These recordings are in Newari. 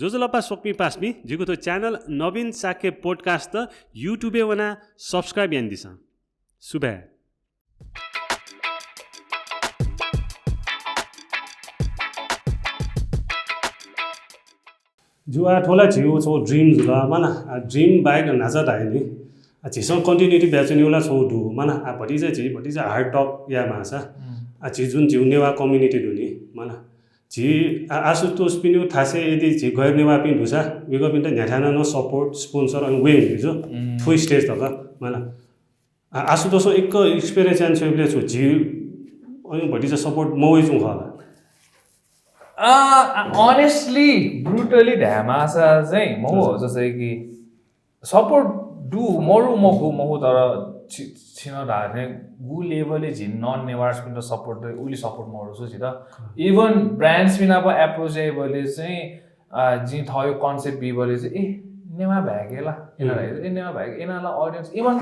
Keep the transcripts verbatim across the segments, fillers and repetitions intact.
ज्वजलपा स्वकुमि पासापिं, जिगु थ्व channel नवीन शाक्य podcast YouTube-य् वनाः subscribe यानादिसँ। सुभाय्। जु, आ, थ्व ला झीगु छगू dream जुल, माना, आ, dream बाहेक न्हाचः धाइ नि। आ, झीसं continuity बियाच्वनेगु ला छगू दु, माना, आ, भतिचा झी, भतिचा hard talk याये माःसा। हम्म। आ, झी जुन झीगु नेवाः community दु नि, माना, झी, आ, आशुतोषपिनिगु थासय् यदि झी गैर नेवाःपिं दुसा, वय्कःपिन्त न्ह्याथाय् नं support, sponsor अन वये नि जु। हम्म। थ्व stage तक, माना। आ, आशुतोषं एक experience याना छ्वयेबलय् छु झी अन भतिचा support मवइच्वंगु खः ला? आ, आ, honestly, brutally धायेमाःसा चाहिँ मखु, हजुर। जस्तै कि support दु, मरु मखु, मखु, तर छि-, छिं धाःथें गु level-य् झी non-नेवारपिन्त support दइ, उलि support मरु छु झीत। Even brands-पिं नाप approach याइबलय् चाहिँ, आ, जिं थःगु concept बीबलय् चाहिँ, ए, नेवाः भाय् के ला? एना हम्म। धाइ, ए, नेवाः भाय् के, एना ला audience, even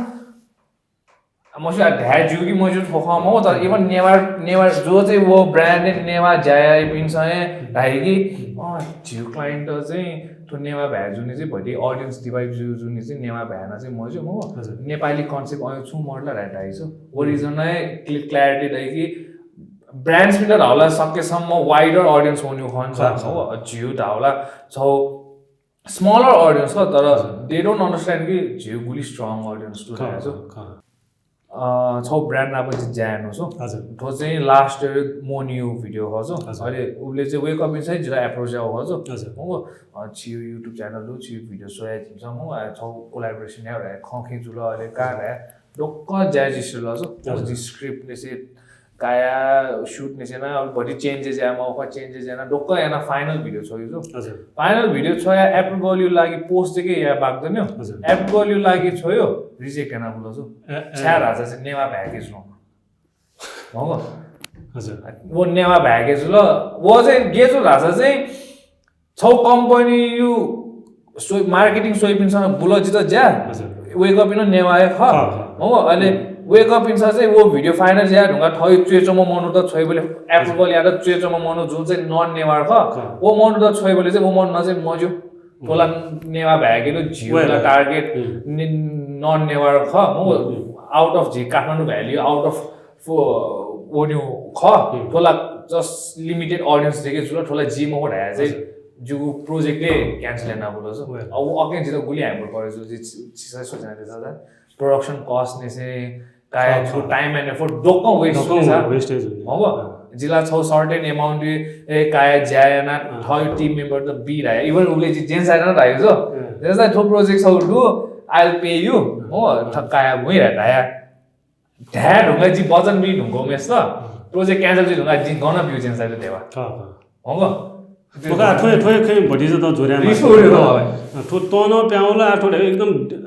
मस्यू, आ, धाये ज्यू कि मज्यू थ्व खँ मखु, तर even नेवार, नेवार जो चाहिँ व brand नेवाः ज्या याइपिन्सं हे धाइ कि, अँ, झीगु client चाहिँ थ्व नेवाः भाय् जुनि चाहिँ भति audience divide जु-, जुनि चाहिँ नेवाः भाय् नं चाहिँ मज्यू मखु। हजुर। नेपाली concept अँ छुं मरु ला धाइ, धाइ छु। व reason नै cl-, clarity दइ कि brands-पिन्त धाःबलय् सकेसम्म wider audience वनेगु खँ नि खः, खः। हो, झीगु धाःबलय् छगू smaller audience खः, तर हजुर। They don't understand कि झीगु गुलि strong audience दु खः, धाइ छु। खः, खः। अ, छगू brand नाप जिं ज्या यानागु छु। हजुर। थ्व चाहिँ last year मोहनीया video खः छु। हजुर। अले उबलय् चाहिँ वय्कःपिन्सं जितः approach याःगु खः छु। हजुर। मखु, अ, छिगु YouTube channel दु, छिगु video स्वयाः जिमिसं मखु, अ, छगू collaboration याये खँ खँ जुल, अले का हजुर। धाये, ढुक्क ज्या जिं सिल छु। हजुर। जिं script निसें काया, shoot निसें याना, अले भति changes यायेमाःगु खः, changes याना, ढुक्क याना final video छ्वयागु छु। हजुर। Final video छ्वयाः approval-या लागि post जक याये बाकि दु नि। हजुर। Approval-या लागि छ्वयाः reject यानाबुल छु। ए, ए। छाय् धाःसा चाहिँ नेवाः भाय् के जुल। मखु। हजुर। व नेवाः भाय् के जुल, व चाहिँ के जुल धाःसा चाहिँ छगू company-या स्व-, marketing स्वइपिन्सं बुल जितः ज्या, हजुर। वय्कःपिं नं नेवाः हे खः। खः, खः। हो, अले वय्कःपिन्सं चाहिँ व video final याये धुंकाः थःगु च्वय् च्वंम्ह मनूत छ्वइबलय् approval हजुर। यात च्वय् च्वंम्ह मनू जुन चाहिँ non-नेवार खः, खः। व मनूत छ्वइबलय् चाहिँ व मनुखं चाहिँ मज्यू। थ्व ला हम्म। नेवाः भाय् के दु, झीगु ला वय्कः। Target हम्म। नि-, non-नेवार खः, हो, हम्म, हम्म। Out of झी Kathmandu valley, out of फो-, वनेगु खः, हम्म। थ्व ला just limited audience जक जुल, थ्व ला जि मखु धाया चाहिँ हजुर। जिगु project-ले cancel यानाबुल छु। Well। अब व again जितः गुलि ह्याम्पर परे जु, जि छि-, छिसं सोचे यानादिसँ दा। Production cost निसें, काया खः, छु खः। Time and effort ढुक्क waste ढुक्क नि सा। Wastage हुने। हो बा? अँ। जि ला छगू certain amount ए काया ज्या याना अँ। थःगु team member-त बी धाया। Even उबलय् जि जेन्स याना धाया जु। अँ। जेन्स दा थ्व project छगू दु, I'll pay you। अँ। हो, अँ। थ-, काया भुइँ धाया। धाये धुंकाः जि वचन बी धुंकूम्हेसित, project cancel जुइ धुंकाः जिं गन ब्यू जेन्स दाइयात ध्यबा। खः, खः। हो ग? मखु, आ, थ्व हे, थ्व हे खँय् भतिचा त ज्वरय् रिस माः। उठे दु, भाइ। आ, थ्व तं नं प्याः वल, आ, थ्व एकदम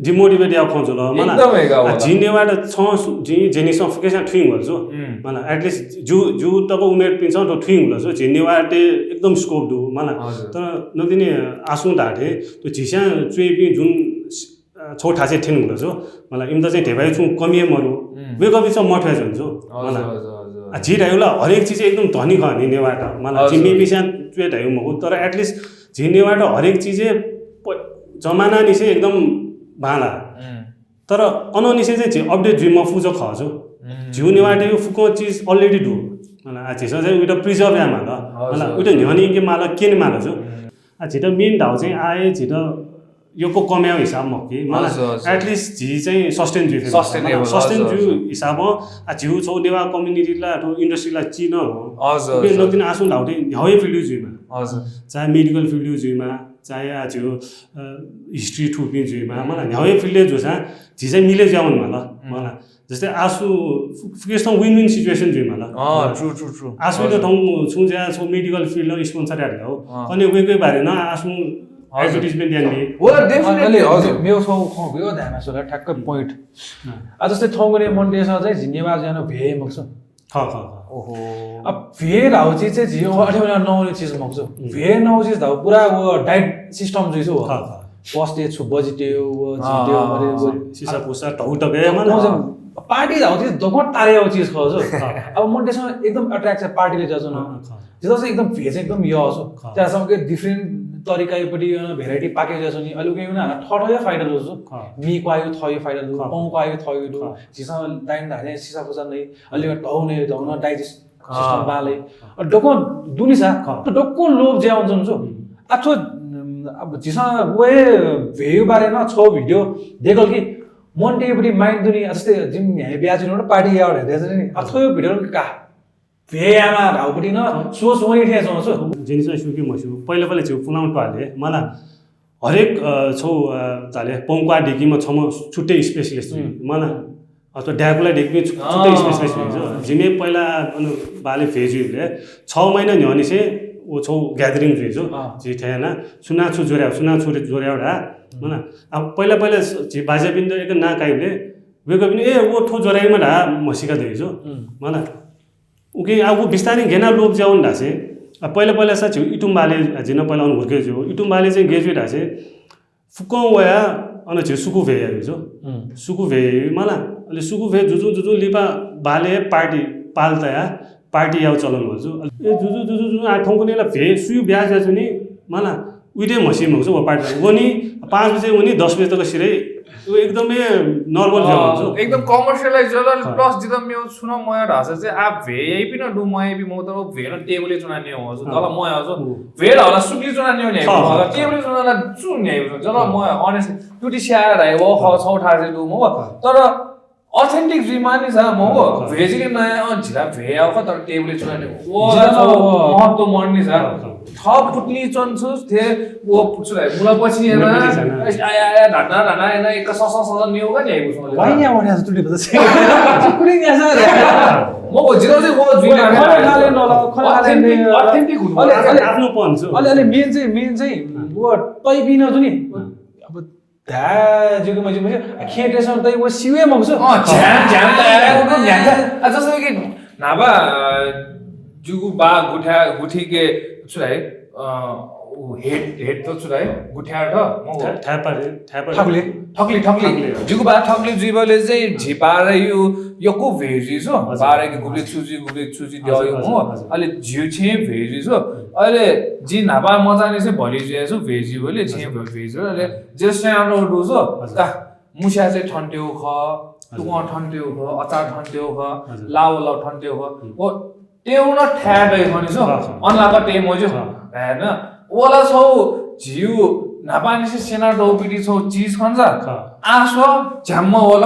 demotivate याः खँ जुल, मला। एकदम हे का आ, वल। झी नेवाःत छं सु-, झी जेनिसं फुक्कसियां थुइगु वल छु। हम्म। मला, at least जु, जु तक उमेरपिन्सं थ्व थुइगु वल छु। झी नेवाःत एकदम scope दु, मला। हजुर। तर नदिने आशुं धाःथें, थ्व झीसं च्वय्‌पिं जुन अ, छगू थासय् थ्यंगु दु छु। मला, इमित चाहिँ ध्यबाया छुं कमी हे मरु। हम्म। वय्‌कःपिन्सं मथ्वया च्वन छु। हजुर, मला। हजुर, हजुर, आ, हजुर। झी धायेगु ला हरेक चिज एकदम धनी खः नि नेवाःत। मला, हजुर। झी मेपिन्सं च्वय् धायेगु मखु, तर at least झी नेवाःत हरेक चिज हे प-, जमानानिसें एकदम बांला। हम्म। तर अनंनिसें चाहिँ झी update जुइ मफु जक खः छु। हम्म। झीगु नेवाःतय्‌गु फुक्कं चिज already दु। मला, आ, झीसं चाहिँ उइत preserve याये माल। हजुर, मला, उइत हजुर। न्ह्यःने यंके माल, क्यने माल छु। हम्म। आ, झीत main धाःगु चाहिँ आः झीत यक्व कमय् हिसाब मखु कि, मला, हजुर, हजुर। At least झी चाहिँ sustain जुइ फइ। Sustainable, मला, sustain हजुर, जुइ हजुर। हिसाबं, आ, झीगु छगू नेवाः community ला, थ्व industry ला चिन हो। हजुर, उकिं हजुर। नकतिनि आशुं धाःगु चाहिँ न्ह्यागु field जुइमा। हजुर। चाहे medical field जुइमा, चाहे आ झीगु, अ, history थुपिं जुइमा, हम्म। मला, न्ह्यागु field जूसां झी चाहिँ मिले जुया वने माल, हम्म। मला। जस्तै आशु फु-, फुक्कसितं win-win situation जुइ माल। अँ, true, true, true। आशुइत हजुर। थौं छुं ज्या छगू medical field नं sponsor यात धाःगु। अँ। कन्हय् वय्‌कःया बारे नं आशुं हजुर। Advertisement यानादी। हो, definitely, अले हजुर। मे-, मेगु छगू खँ, मेगु ध्यान आशु ला ठ्याक्क point। अँ। आ, जस्तै थौंकन्हय् मनूतय्‌सं चाहिँ झी नेवाः जुयाः नं भ्वय् हे मखु छु। खः, खः, खः। ओहो। आ, भ्वय् धाःगु चिज चाहिँ झी अथे बेला नवाने चिज मखु छु। हम्म। भ्वय् नवाःगु चिज धाःगु पुरा व diet system जुइ छु व। खः, खः। बस्ती छु बजिते व, अँ, जिते व, अँ, मरे व। अँ। सिसा पुसा धौ तक हे, अँ, मला। अँ, party धाःगु चिज दक्वं तारेयागु चिज खः छु। खः। अब मनूतय्‌सं एकदम attract चाहिँ party-ले जुया च्वन। अँ, अँ, खः। जितः चाहिँ एकदम भ्वय् चाहिँ एकदम यः छु। खः। त्यासं के different तरिकायापट्टि अन भेराइटी पाके जुयाच्वनी। अले उकिं हानं थःथःया फाइदा दु। खः। मि क्वाःया थःया फाइदा दु, खः। पौं क्वाःया थःया दु। खः। झीसं दाइनं धाःथें सिसाफुसा नइ, अले धौ नइ, धौ नं डाइजेस्ट खः। सिस्टम बांलाइ। अ, दक्वं दुनिसा, खः। त दक्वं लोभ जुया वंच्वंगु छु। हुँ। आ, थ्व, उम्, अब झीसं व हे भेया बारे नं छगू भिडियो देकल कि, मनूतय्‌पट्टि माइन्ड दुनि, आ, जस्तै जिमि न्ह्याइपुसे जुयाच्वनी, पार्टी यायेगु धयाच्वनी नि। आ, थ्व भिडियो नं का। भ्वय् यायेमाः धाःगुपट्टि नं सोच वनी थें च्वं छु। जिमिसं स्यू कि मस्यू, पहिला पहिला झीगु पुलांगु त्वालय् मला हरेक, अ, छगू, अ, धाःसा पौं क्वाः दय्‌कीम्ह छम्ह छुट्टै स्पेशलिस्ट जुइ। हम्म। मला अथवा डाय् कुला दय्‌कीम्ह छु-, छुट्टै अँ। स्पेशलिस्ट जुइ। जिमि पहिला अन बालय् भ्वय् जुइबलय् छ महिना न्ह्यःनिसें व छगू ग्यादरिङ जुइ। अँ। झी थथे याना सुनां छु ज्वरय्, सुनां छु ज्वरय् धाः। हम्म। मला अब पहिला पहिला झी बाज्यापिन्त एक नां काइबलय् वय्‌कःपिं, ए, व थ्व ज्वरय् मा धाः म्हसीका दइ। हम्म। मला उकिं आ व बिस्तारं गय् याना लोभ जुया वन धाःसा, आ, पहिला पहिला सा झीगु इतुम्बालय्, आ, जिं नं पहिला अन हुर्के जुयागु। इतुम्बालय् चाहिँ गय् जुइ धाःसा, फुक्कं वया अन झीगु सुकु भ्वय् याइ। हम्म। सुकु भ्वय् याइ मला। अले सुकु भ्वय् जुजुं जुजुं लिपा बालय् पार्टी पाल तया पार्टी याउ चलन वल जु। अले ए जुजु जुजु जुजु आ थौंकन्हय् ला भ्वय् सुयु ब्याहा जुयाच्वनी मला। उइते म्हसी मखु व पार्टी वनी, पाँच बजे वनी, दस बजे तक सिधइ। व एकदमै नर्मल जुया वन जु। एकदम कमर्सियलाइज जुल। अँ। प्लस जितः मेगु छु नं मयः धाःसा चाहिँ आ भ्वय् याइपिं नं दु, मयाइपिं मखु, तर भ्वय् नं टेबलय् च्वना नये वं जु। अँ। दल मयः जु। अँ। भ्वय् धाःसा सुकलि च्वना नये वं न्ह्याइपुसे। अँ। टेबलय् च्वना ला छु न्ह्याइपुसे। जल अँ। मयः honest तुति स्याये धाइ व खः छगू थासय् दु मखु। अँ। तर authentic जुइमाःनि सा मखु। अँ। भ्वय् जिके नया, अँ, झी ला भ्वय् याउ खः, तर टेबलय् च्वना नये वं। व जितः ला व महत्व मदुनि सा। अँ, अँ। थः पुतली च्वंगु छु थें व पुचुलाइ मुला पछि याना। मुला पछि याना। आया, आया, धाना, धाना याना, एक सस, सस न्यू का न्याइपुसे। वाइ न्या वने आज तुले बता। कुनै न्या सा रे। मखु, जितः चाहिँ व जुइ व, खला लाले नल, खला लाले authentic, नल। Authentic हुनु अले, पर्यो। अले, आफ्नोपन छु। अले, अले main चाहिँ, main चाहिँ, अँ। व तइपिं नं जुनि। अँ। अब धाये ज्यूगु मज्यू मज्यू, आ, खेँ टेसं तइ व स्यू हे मखु छु। अँ, झ्यां, झ्यां, झ्यां, झ्यां। आ, जस्तो कि न्हापा, अ, जिगु बा गुथ्या-, गुथिके छु धाइ, अ, उ head, head त छु धाइ, गुथ्या थ, मखु। ठा-, ठाय्‌पारे, ठाय्‌पारे। ठक्ली। ठक्ली, ठक्ली। ठक्ली, अँ। जिगु बा ठक्ली जुइबलय् चाहिँ झी बाह्रय् यक्व भ्वय् जुइ छु। हजुर। बाह्रय् कि गुबलें छु जुइ, गुबलें छु जुइ हजुर, द्यः हजुर, मखु। हजुर। अले झीगु छेँ भ्वय् जुइ छु। अले जि न्हापा मचांनिसें भलि जुया छु, भ्वय् जुइबलय् छेँ हजुर। भ्वय् जुइ। अले हजुर। जेल स्वयां नं दु छु। हजुर। का, मुस्या चाहिँ थन त्यउ खः, हजुर। तुकं थन त्यउ खः, अचार थन त्यउ खः, हजुर। लाव लाव थन त्यउ खः। हम्म। व त्यउ नं थाय् दइ खनि छु। खः, खः। अनलाक तये मज्यू। खः। धाये नं। व ला छगू झीगु न्हापांनिसें स्यना दःपिं छगू चिज खनि सा। खः। आः स्व, झ्याम्म वल,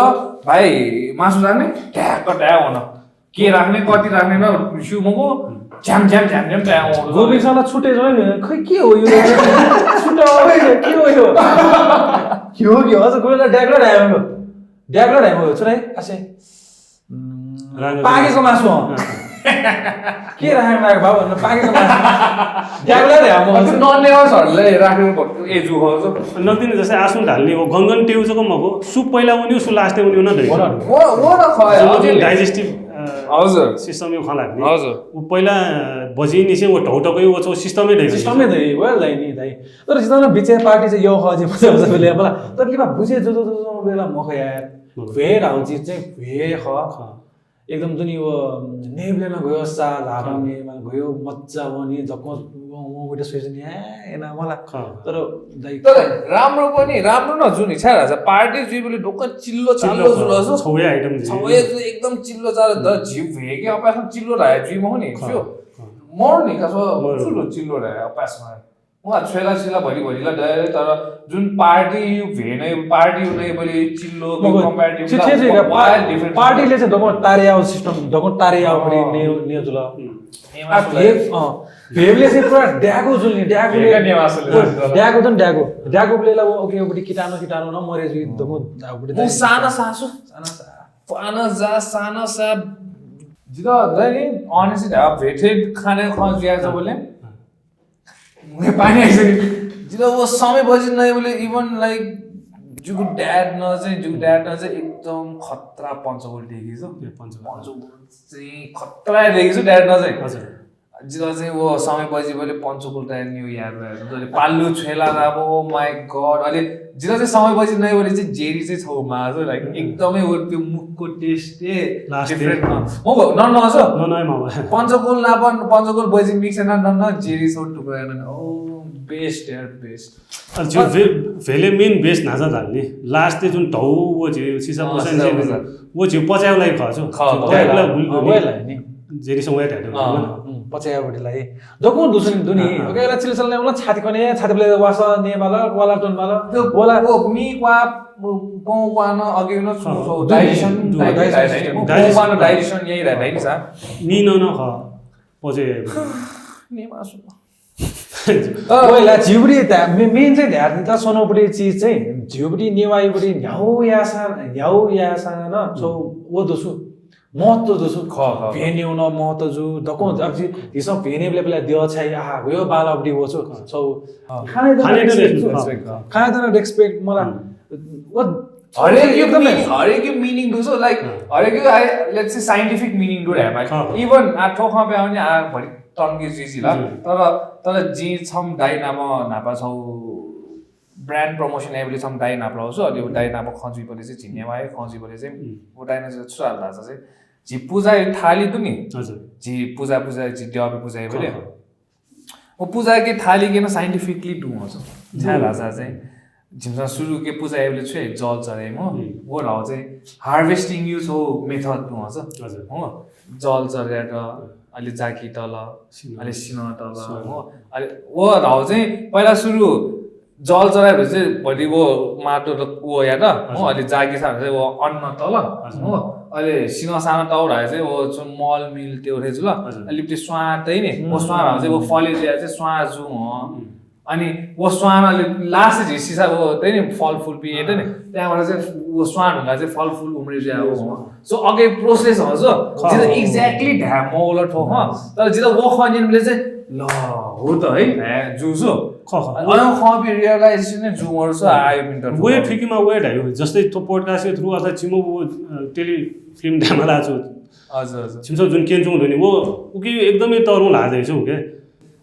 भाइ, मासु राख्ने? ढ्याक्क धाये वन। के राख्ने, कति राख्ने नं स्यू मखु, झ्याम झ्याम झ्याम झ्याम धाये वन। गुपिन्सं ला छुटे जुइ नि, खै के हो यो? छुटे हो यो, के हो यो? के हो, के हो? अझ गुपिन्सं ढ्याक्क धाये वन। ढ्याक्क धाये वन, छु धाइ? आसे। उम्, रांगो पाकेको मासु, अँ। अँ। के राखेको बाबु भन्नु, पाकेको मासु। ढ्याक्क धाये वन। हजुर, नन्नेवासहरूलाई राख्ने भक्कु ए जु हो जो। नकतिनि जस्तै आसुं धाल्ने हो, गनगन त्यउ जक मखु, सु पहिला वनी, सु last-य् वनी नं दइ। व, व, व न खः, हजुर। Digestive, अ, हजुर। System-य् खँ लाग्ने। हजुर। उ पहिला बजिनिसें व धौतकय् व छगू system-य् दइ। System-य् दइ, व लाइ नि दइ। तर जितः नं बिचय् पार्टी चाहिँ यः खः, जे मजा मजा बेला मला। तर लिपा बुझे जो जो जो जो बेला मखु यार। मखु। भ्वय् धाउ चिज चाहिँ भ्वय् खः। खः। एकदम दुनि व नेबलेन गयो सा धारने, खः। मान गयो मज्जा वनी, जक्क व, व, व, व, सोचें, ए, एना मला। खः। तर दाइ तर राम्रो पनि, राम्रो न जुनि, छाय् धाःसा पार्टी जुइबलय् ढुक्क चिल्लो चाल्लो चिल्लो जुल खः। सो। छौया item जुइ। छौया जु एकदम चिल्लो चाल्लो, द झिउ भेके अपासमा चिल्लो धाये जुइ मखु नि, खः। ज्यू। खः। मरु नि, का सो मरु। चुलो चिल्लो धाये अपासमा। उहाँ छ्वेला छ्वेला भरि भरिला दया, तर जुन पार्टी यु भेने, पार्टी यु नै बलि चिल्लो मखु, comparative छि ला, ठे जुइ का, why पा-, different? पार्टीले चाहिँ दक्वं तारे याउ system, दक्वं तारे याउ पनि अँ। ने-, ने जुल। हम्म। आ, नेवासले। भेव, अँ, भेवले चाहिँ पुरा ड्यागु जुल नि, ड्यागुले। भेगा नेवासले अँ, जुल। ड्यागु जुन ड्यागु। ड्यागुले ला, ओके, ओके, किटाणु, किटाणु न मरे जुइ, दक्वं, आ, ओके, मु साना सासु। साना सा-, पाना जा, साना सा। जितः, दाइ नि, honestly, भेटे खाने खँ जुया जबले। अँ। मुखे पानी आइसक्यो। जितः व समय बजि नइबलय् even like जिगु dad न चाहिँ, जिगु dad न चाहिँ एकदम खतरा पञ्चकोल देखेछु। ए, पञ्चकोल। पञ्चकोल चाहिँ खतरा देखेछु dad न चाहिँ। हजुर। जितः चाहिँ व समय बजिबले पञ्चकुल ताया न्यू यार पाल्लु छ्वेला राबो, oh my god। अले जितः चाहिँ समय बजि नै वले चाहिँ जेरी चाहिँ छौ माजु, like, एकदमै व त्यो मुखको टेस्ट ए डिफरेन्ट। म न न छ न न म पञ्चकुल ना पञ्चकुल बजि मिक्स ना न न जेरी छौ टुक्रा न। ओ बेस्ट यार, बेस्ट। अ जो भेले मेन बेस्ट नाजा धाल नि लास्ट जुन धौ वो जे सिसा पोसा वो जे पचाउ लाइ खा जो खा। जेरी संगे ढाडो पचाउ बडे लाइ दकुं दुसुन दुनी। ओके ला चिल चल ने उला छाती कने छाती बले वास ने बाला वाला टोन बाला। त्यो बोला ओ मी क्वा पौ क्वा न अगे न छो डाइजेसन डाइजेसन यही डाइजेसन यही सा मी न न खा। पजे ने मासु। ओइला झिउबुडी मेन चाहिँ ध्यान त सोनोबुडी चिज चाहिँ झिउबुडी नेवाइबुडी न्याउ यासा न्याउ यासा न छौ वो दुसु महत्व दुसु। भेन्यु न महत्व जु दको अब जिस भेने बेला बेला दियो छै आहा गयो बालाबुडी वो छु छौ खाने खाने त रेस्पेक्ट खाने त रेस्पेक्ट मला। हरेक यो एकदमै हरेक यो मिनिङ दु सो लाइक हरेक यो I let's say scientific meaning दु रे भाइ। इभन आ ठो खं पे आउने आ भरि टंगे जिजिला तर तर जि छम दाइ नाम नापा छौ ब्रान्ड प्रमोसन एबले छम दाइ नाप रहो सो अले दाइ नाप खंजुइ पले चाहिँ झिन्ने वाए खंजुइ पले चाहिँ वो दाइ न छु हाल दासा चाहिँ झि पूजा थाली दु नि। हजुर। झि पूजा पूजा झि द्याबे पूजा एबले ओ पूजा के थाली के न साइन्टिफिकली दु हस। छ्या भाषा चाहिँ झिमसा सुरु के पूजा एबले छ्वे जल चरे म वो राव चाहिँ हार्वेस्टिङ यु छौ मेथड दु हस। हजुर। हो जल चरे त अले जाकी तल अले सिन तल हो अले वो राव चाहिँ पहिला सुरु जल चराइ भएपछि भरि वो माटो त वो या त हो अले जाकी छ भने चाहिँ वो अन्न तल हो अले सिन सानो तौ राय चाहिँ वो छु मल मिल त्यो रे जुल अले लिप्टे स्वां तै नि वो स्वां राव चाहिँ वो फले जुया चाहिँ स्वां जु हो। अनि वो स्वां अले लास्ट झिसिसा वो तै नि फल फुल पिए त नि त्यहाँबाट चाहिँ वो स्वां ढुङ्गा चाहिँ फल फुल उम्रे जुया हो। सो अगे प्रोसेस हो सो जित एक्ज्याक्टली ढ्या मौल ठो ह तर जित वो खनिन बेले चाहिँ ल हो त है ढ्या जु सो। अयं खं बी रियलाइजेसन नै जु मरु सो आयो पिन्टर। वे ठिकीमा वे ढायो जस्तै थो पोडकास्ट थ्रु अथवा छिमो वो टेली फिल्म ढ्यामा ला छु। हजुर हजुर। छिमसो जुन केन जुं धुनी वो उके एकदमै तरुं ला जाइसु उके।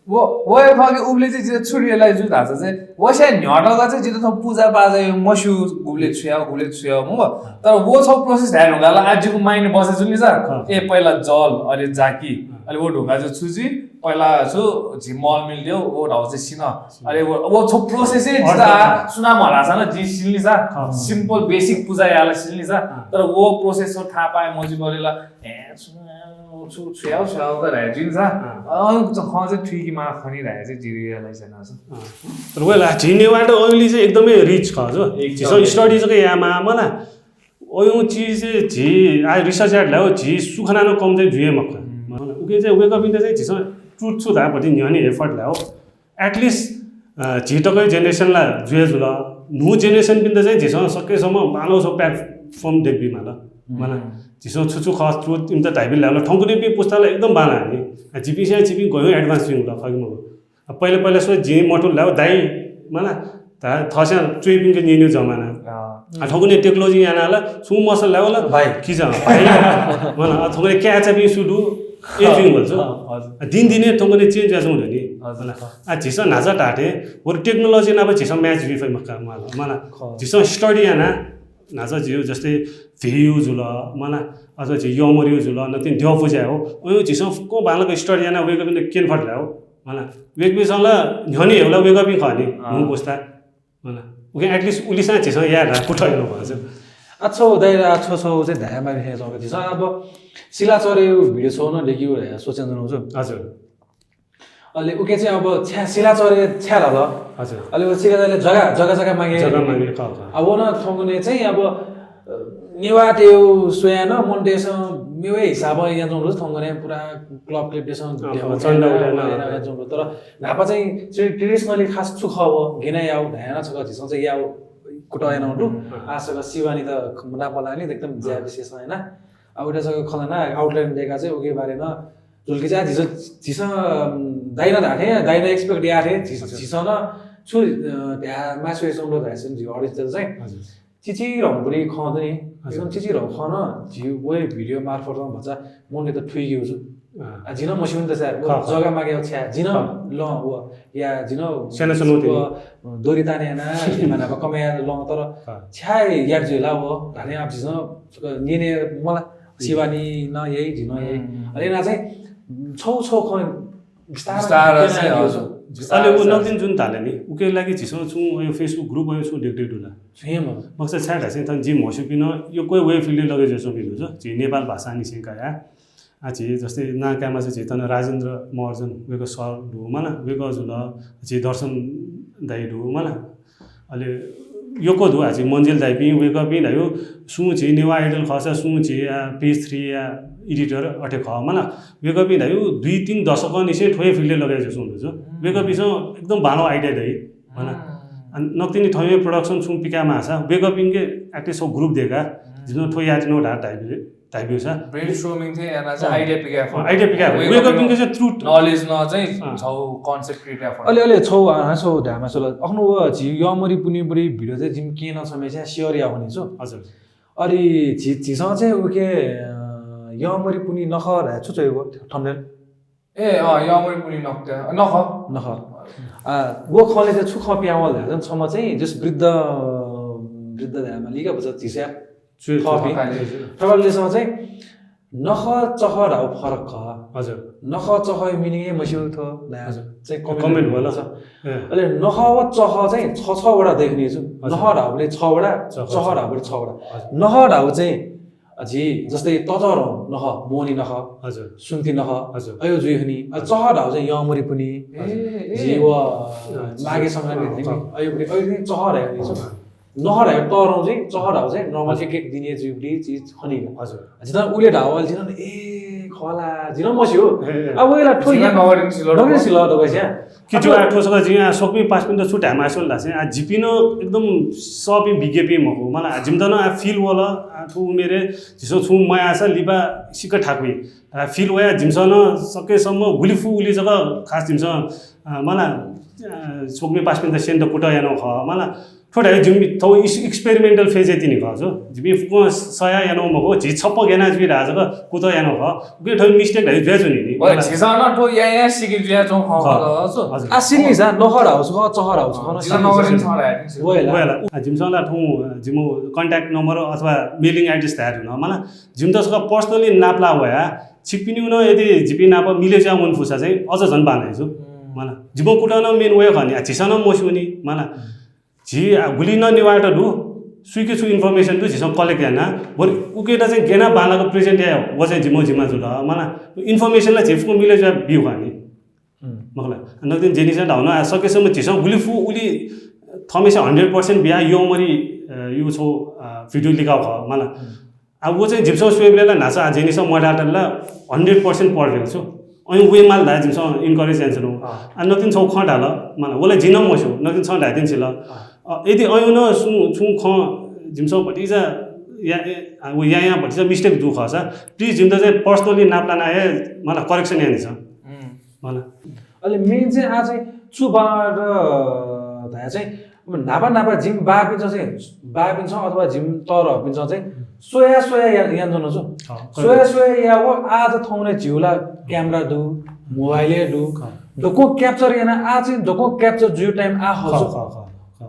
वो वो खं के उबले चाहिँ जित छु रियलाइज जु धाचा चाहिँ वस्या न्ह्यटका चाहिँ जित थो पूजा पाजा मस्यु गुबले छुया गुबले छुया मु तर वो छौ प्रोसेस ढ्या ढुङ्गा ला आजुको माइन्ड बसे जुन नि सर ए पहिला जल अले जाकी अले वो ढुङ्गा चाहिँ छु जी पहिला छु झि मल मिल देउ वो ढाउ चाहिँ सिन अले वो वो छौ प्रोसेस ए जिता सुना मला सा न जी सिल नि सा सिम्पल बेसिक पूजा याला सिल नि सा तर वो प्रोसेस छौ था पाए मजि बरेला ए सुना छु छुया छुया का रे जिन सा अ खं चाहिँ ठिकी मा खनि रे चाहिँ जिरियालाई चाहिँ तर वेला झिनेवाट ओइली चाहिँ एकदमै रिच खा जो झिसं स्टडी जक यामा मला। ओयुं चिज झी आ रिसर्च यात ल्याउ झी सुखना न कम चाहिँ जुए मख। उके चाहिँ वेकअप इन्त चाहिँ झिसं ट्रुथ छु धा भति न्ह्यने एफर्ट ल्याउ एटलिस्ट झी तकै जेनेरेसन ला जुए जुल न्हू जेनेरेसन पिन्त चाहिँ झिसं सकेसम्म बालो सो प्लेटफर्म देबी माल। मला झिसं छु छु खस ट्रुथ इन्त धाइबिल ल्याउ थौंकुने पि पुस्ताला एकदम बाला नि झिपिसे झिपि गयो एडभान्स जुल खगि मगु। पहिले पहिले सो जि मठु ल्याउ दाइ मला ता थस्या चुइपिंक निन्यु जमाना। आ ठगुने टेक्नोलोजी याना ला छु मसल ल्याउ ला भाइ कि जा भाइ। मला आ थगुने क्या चाबी सुडु ए जुइङ भन्छ। दिन दिने थगुने चेन्ज यासु हुने नि। आ झिस नाचा टाटे वर टेक्नोलोजी ना झिस म्याच जुइ फइ मका मला मला झिस स्टडी याना नाचा जिउ जस्तै भे युज हुल मला अथवा झि यमर युज हुल नतिन द्यौ पुजा हो। अयो झिस को बालक स्टडी याना वेक बिन केन फट ल्याउ। मला वेक बिन सल न्ह्यनि हेउला वेक बिन खनि। नु पुस्ता मला उके एटलिस्ट उलिसा झिस या रा कुठा नु भन्छ। अच्छा दाइ रा छो छो चाहिँ धायमा हे जक झिस अब सिलाचरे भिडियो छौ न लेकिउ रे सोचेन जनाउ छु। हजुर। अले उके चाहिँ अब छ्या सिलाचरे छ्या लाल। हजुर। अले उ सिलाचरे जगा जगा जगा मागे जगा मागे खा खा। अब न थौंकने चाहिँ अब नेवा तेउ स्वया न मन देश मेवे हिसाब या जौं रोज थौंकने पूरा क्लब क्लब देश चन्दा उठाना जौं तर नापा चाहिँ ट्रेडिसनली खास छु खव गेना याउ धायना छक झिसं चाहिँ याउ कुटयना दु। आ सक सिवानी त मुना पलानी एकदम ज्या विशेष हैन। आ उटा सक खलना आउटलाइन देका चाहिँ उके बारेमा जुल्के चाहिँ झिस झिस दाइन धाथे दाइन एक्सपेक्ट याथे झिस झिसन छु त्या मासु एसं लो धायसन झि अडियन्स चाहिँ चिचिधंगु खँ दु नि, हजुर। एकदम चिचिधंगु खँ नं झी व हे video मार्फत नं भचा मनूतय्त थुइकेगु छु। अँ। आ, जिं नं मस्यू नि त, व खः, खः। जग्गा माःगु छ्या, जिं नं खः। लं व, या, जिं नं स्यानाच्वनागु व, दोरी ताने याना, जिं नं न्हापा कमय् याना लं, तर खः। छ्या याये जुइ ला व, धाने अब झीसं न्यने मला, सिवानी नं याइ, जिं नं याइ। हम्म। अले याना चाहिँ छौ छौ खँ बिस्तार बिस्तार बिस्तार चाहिँ, बिस्तार अले उ बिस्तार। नकतिनि जुन धाल नि, उके लागि झीसं छुं अयो Facebook group अयो छुं देख देख दु ला। छुं हे मखु। मखुसा छाय् धाःसा थन जिं म्हस्यूपिं नं यक्व हे field-य् लगे जुयाच्वंपिं दु, झी नेपाल भाषा निसें कयाः। आ, झी जस्तै नां कायेमाःसा झी थन राजेन्द्र महर्जन, वय्कः सर दु मला, वय्कः जुल, झी दर्शन दाइ दु मला। अले यक्व दु, आ, झी मन्जिल दाइपिं, वय्कःपिं धायु, सुं झी नेवाः Idol खःसा, सुं झी, आ, Page Three या editor अथे खः मला। वय्कःपिं धायु दुई तीन दशकंनिसें थ्व हे field-य् लगे जुयाच्वंपिं दु। हम्म। वय्कःपिंसं एकदम बांलाःगु idea दइ मला। हम्म। आ, नकतिनि थौंया production छुं पिकायेमाःसा, वय्कःपिंके at least छौ group दयेकाः, हम्म। झीसं थ्व याये त्यनागु धाः धाइबि-, धाइब्यूसा। Brainstorming थें याना चाहिँ अँ। Idea पिकाये फु। अँ, idea पिकाये फु। वय्कःपिं वय्कःपिंके चाहिँ true knowledge नं चाहिँ अँ। छौ concept create याये फु। अले, अले छौ, अँ, छौ धायेमाःसा ला। अखनु व झी यःमरि पुन्हिया video चाहिँ जिमि केहेँ नं छम्हेसिया share याये वनी छु। हजुर। अले झी, झीसं चाहिँ उके, अँ, यःमरि पुन्हि नखः धाये छु च्वयागु thumbnail? ए, अँ, यःमरि पुन्हि नखः, नखः। नखः। आ, व खँले चाहिँ छु खँ पिहां वल धाःसा छम्ह चाहिँ just वृद्ध, वृद्ध धायेमाली का, भचा झीसं थःपिं। थःपिं। थःपिं चाहिँ नखः चखः धाःगु फरक खः। हजुर। नखः चखःया meaning हे मस्यू थ्व धाःसा हजुर। चाहिँ comment comment वल। छ। ए। अले नखः व चखः चाहिँ छ छ वटा दइ खनी छु। हजुर। नखः धाःगुबलय् छ वटा, चखः चखः धाःगुबलय् छ वटा। हजुर। नखः धाःगु चाहिँ अ, झी जस्तै ततःधंगु नखः, मोहनी नखः, हजुर। सुन्ति नखः, हजुर। अयो जुइ खनी। अ, हजुर। चखः धाःगु चाहिँ यःमरि पुन्हि, ए, ए। झी व, अ, हजुर। माघे संक्रान्ति अँ, धइगु, अँ। अयो पुन्हि, अयो चाहिँ चखः धाइ खनी छु। अँ। नखः धाइ तःधंगु चाहिँ, चखः धाःगु चाहिँ normal हजुर। एक एक दिनया जुइगुली चिज खनी का। हजुर। जिं नं उले धाःगु, जिं नं ए, खः ला, जिं नं मस्यू। ए, ए। अब वय्कःला थ्व जिं नं नखः धाःगु सिल, नखः धाःगु सिल दक्वसिया। कि थ्व आ, थ्व छकः जिं आ, स्वकुमि पासापिन्त छु धायेमास्ति वल धाःसा, आ, जिपिं नं एकदम सःपिं विज्ञपिं मखु। मला, आ, जिमित नं आ, feel वल, आ, थ्व उमेरय् झीसं छुं मयाःसा लिपा सिक्क थाकुइ। आ, feel वया जिमिसं नं सकेसम्म गुलि फु उलि जक खास जिमिसं, आ, मला, आ, स्वकुमि पासापिन्त स्यनेत कुतः यानागु खः। मला, थ्व धाइ जिमि थौ इस-, experimental phase-य् तिनि खः छु। जिमि फुक्कं सयाः यानागु मखु, झी छप्पँ ग्याना जुइ धाः जक कुतः यानागु खः। उकिं थौ mistake धाइ जुयाच्वनी नि। ओइ, मला। झीसं नं थ्व यायां सिके जुयाच्वंगु खः खः। खः छु। हजुर। आ, सिल नि सा, नखः धाःगु छु खः, चखः धाःगु छु खः, अँ, नं झीसं सिल नि नखः सा। धाइ नि। वय्ला। वय्ला। आ, जिमिसं ला थौं, आ, जिमिगु contact number अथवा mailing address धाये धुन। मला, जिमित छकः personally नाप ला वया, छिकपिनिगु नं यदि जिपिं नाप मिले जुया वन फुसा चाहिँ अझ झन बांलाइ छु। हम्म। मला, जिमिगु कुतः नं main वया खः नि, आ, झीसं नं मस्यू नि। मला। हम्म। झी, आ, गुलि नं नेवाःत दु, सुइके छु information दु, झीसं collect याना, बरु उकेत चाहिँ ग्याना बांलाक present याये, व चाहिँ जिमिगु जिम्मा जुल, मला, information ला झी फुक्कं मिले जुया ब्यू खः नि। हम्म। मखुला, नकतिनि जेनिसं धाउ न, आ, सकेसम्म झीसं गुलि फु उलि थःम्हेसिं hundred percent बिया यःमरि, अ, यु छौ, अ, video लिकाउ खः, मला। हम्म। आ, व चाहिँ जिमिसं स्वयेबलय् ला न्हाचः आ जेनिसं मदात ला hundred percent perfect छु। अँ, वये माल धाये जिमिसं encourage यानाच्वना। अँ। आ, नकतिनि छौ खँ धाल, मला, व ला जिं नं मस्यू, नकतिनि छं धायेतिनि सिल। अँ। अ, यदि अँ नं सुं, छुं खँ जिमिसं भतिचा या, ए, आ, व या, या भतिचा mistake दु खःसा, please जिमित चाहिँ personally नाप लाना हे, मला, correction यानादिसँ। हम्म। मला। अले main चाहिँ आ चाहिँ छु बांलात धाये चाहिँ, अब न्हापा न्हापा जिमि बाःपिन्सं चाहिँ, बाःपिन्सं अथवा जिमि तःधंपिन्सं चाहिँ स्वया स्वया या-, यानाच्वना छु। अँ, स्वया स्वया या व आ थौंकन्हय् झीगु ला camera दु, mobile हे दु। अँ। दक्वं capture याना आ चाहिँ दक्वं capture जुइगु time आ खः छु। खः, खः, खः, खः।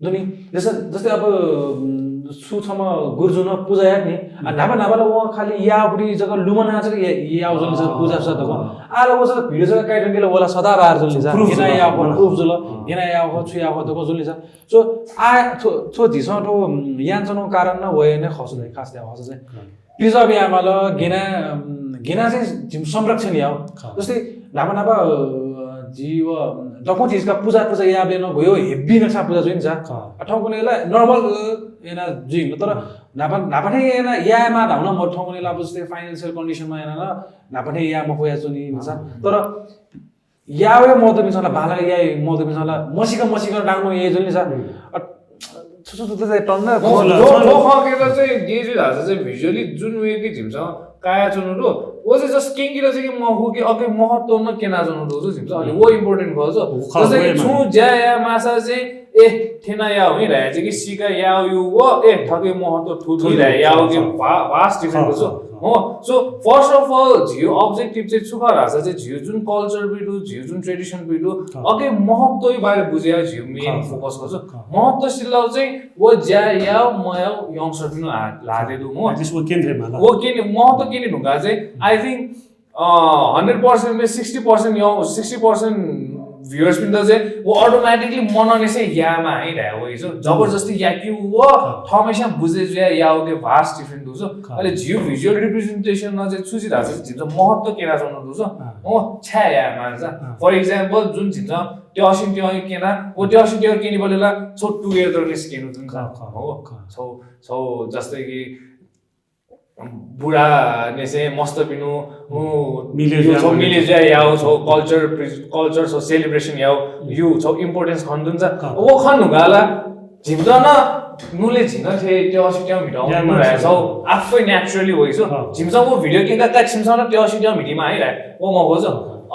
दु नि, जस-, जस्तै अब, उम्, छु छम्ह गुरुजुं नं पुजा यात नि, आ, हम्म। न्हापा न्हापा ला वं खालि याःगुति जक लुमना जक या-, याःगु जुल नि सा, अँ, पूजा सुजा दक्वं। अँ। आ ला व जक video जक कायेधुंकेल व ला सदाबहार जुल नि सा। Proof गेना जुल, याःगु, अँ। Proof जुल, अँ। गेना याःगु, छु याःगु दक्वं जुल नि सा। So, आ, थ्व, थ्व झीसं थ्व, उम्, यानाच्वनागु कारण नं व हे नं खः छु धाइ, खास धायेगु खःसा चाहिँ। अँ। Preserve यायेमाल, गेना, उम्, गेना चाहिँ झीसं संरक्षण याउ। खः। जस्तै न्हापा न्हापा, अ, झी व दक्वं झीसं पूजा, पूजा याःबलय् नं गयो heavy नक्सा पूजा जुइ नि सा। खः। आ, थौंकन्हय् ला normal, अ, याना जुइ नि, तर हम्म। न्हापा, न्हापा थें याना यायेमाः धाउ न, मरु थौंकन्हय् ला अब जस्तै financial condition मा याना ला न्हापा थें याये मफया च्वनी नि सा। हम्म। तर याउ हे मदुपिन्सं ला बांलाक याइ, मदुपिन्सं ला मसिक मसिक डाङडुङ याइ जुल नि सा। हम्म। अ, छु छु छु चाहिँ टन्न थ्व, थ्व, थ्व खँकेत चाहिँ गय् जुइ धाःसा चाहिँ visually जुन way कि झीसं कायाच्वनु दु, व चाहिँ just क्यंकेत चाहिँ कि मखु कि अझ महत्त्व नं क्यनाच्वनु दु छु झीसं। अनि हम्म। व important खः छु। खः, जस्तै कि वय्मा। छुं ज्या याये माःसा चाहिँ ए थेना याउ हे धाया चाहिँ कि सिका याउ यु व ए थके महत्व थु थु थु धाया याउ के थु। Vast different खः, खः। हो। So first of all झिउ objective चाहिँ छु खः धासा चाहिँ झिउ जुन culture पिटु, झिउ जुन tradition पिटु, खः। अके महत्व बारे बुझे झिउ main खः। Focus गर्छ। खः। महत्व सिल्लाउ चाहिँ वो ज्या याउ मयाउ youngster पिनु लादे दु मो। At least वो केन थे माला। वो केन महत्व केन ढुंगा चाहिँ I think hundred percent में sixty percent यौ sixty percent viewers पिन्त चाहिँ वो automatically मनने से यामा है रे वो इजो जबरजस्ती याकी वो हमेशा बुझे जुया याओ के vast different दुजो। अले झिउ visual representation न चाहिँ छुजी धाछ झिउ महत्व केना जन दुजो। हो छ्या या मानजा। For example जुन झिउ त्यसिन त्यो केना वो त्यसिन त्यो केनी बलेला छौ togetherness केनु जुन हो छौ छौ जस्तै कि बुढा नेसे मस्त पिनु मिले जुया याउ छौ culture culture छौ celebration याउ यु छौ importance खन दुन्छ। वो खन नुगाला झिमजा न नुले झिन थे त्यो असी त्यो मिटाउ या मास। छौ आफै naturally वइसो। झिमजा वो video किंका का छिमसा न त्यो असी त्यो मिटिमा है रे वो मगोज।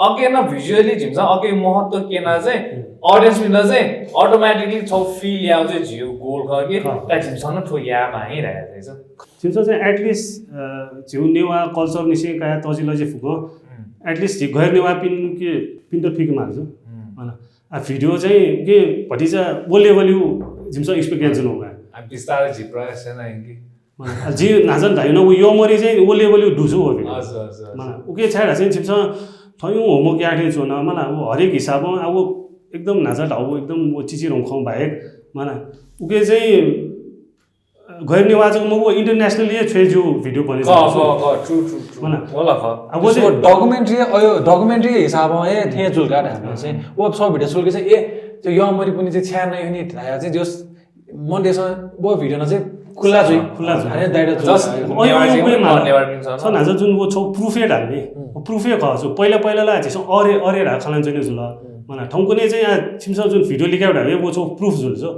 अके न visually झिमजा अके महत्व केना चाहिँ audience मिन्दा चाहिँ automatically छौ feel याउ चाहिँ झिउ goal ख कि का झिमसा न थो यामा है रे चाहिँ छिमसा चाहिँ at least झिउ नेवा culture निसे काया तजिलजि फुक at least झि गैर नेवा पिन के पिन्त फिक मान्छु। आ video चाहिँ के भतिजा वो level यु झिमसा expect यान जुन होगा। अब बिस्तारै झि प्रयास है ना इनकी। जि नाजन धाइन वो यो मरी चाहिँ वो level यु दुजु हो। उके छाया चाहिँ छिमसा थयु होमो क्या थे जुन मला वो हरेक हिसाब आ वो एकदम नाजा धाउ वो एकदम वो चिची रोंखौ बाहेक मला उके चाहिँ गैर नेवाजक मगु internationally ये छ्वे जू video बने ख ख ख true true true मला। होला ख अब वो documentary अयो documentary हिसाब हे थे जुल का धान से वो सब video सुल के से ए तो यो मरी पुनी से छ्या नै हनी धाया चाहिँ जस मन देश वो video न चाहिँ खुला जुइ खुला जुइ। अरे दाइरा जुल जस अयो नेवार अयो चाहिँ नेवार नेवार पिन छ। नाजा जुन वो छौ proof हे धान नि। Proof हे ख जो पहिला पहिला ला चाहिँ अरे अरे रा खलन चाहिँ जुल मला ठौकुने चाहिँ या छिमसा जुन video लिका धावे वो छौ proof जुल जो।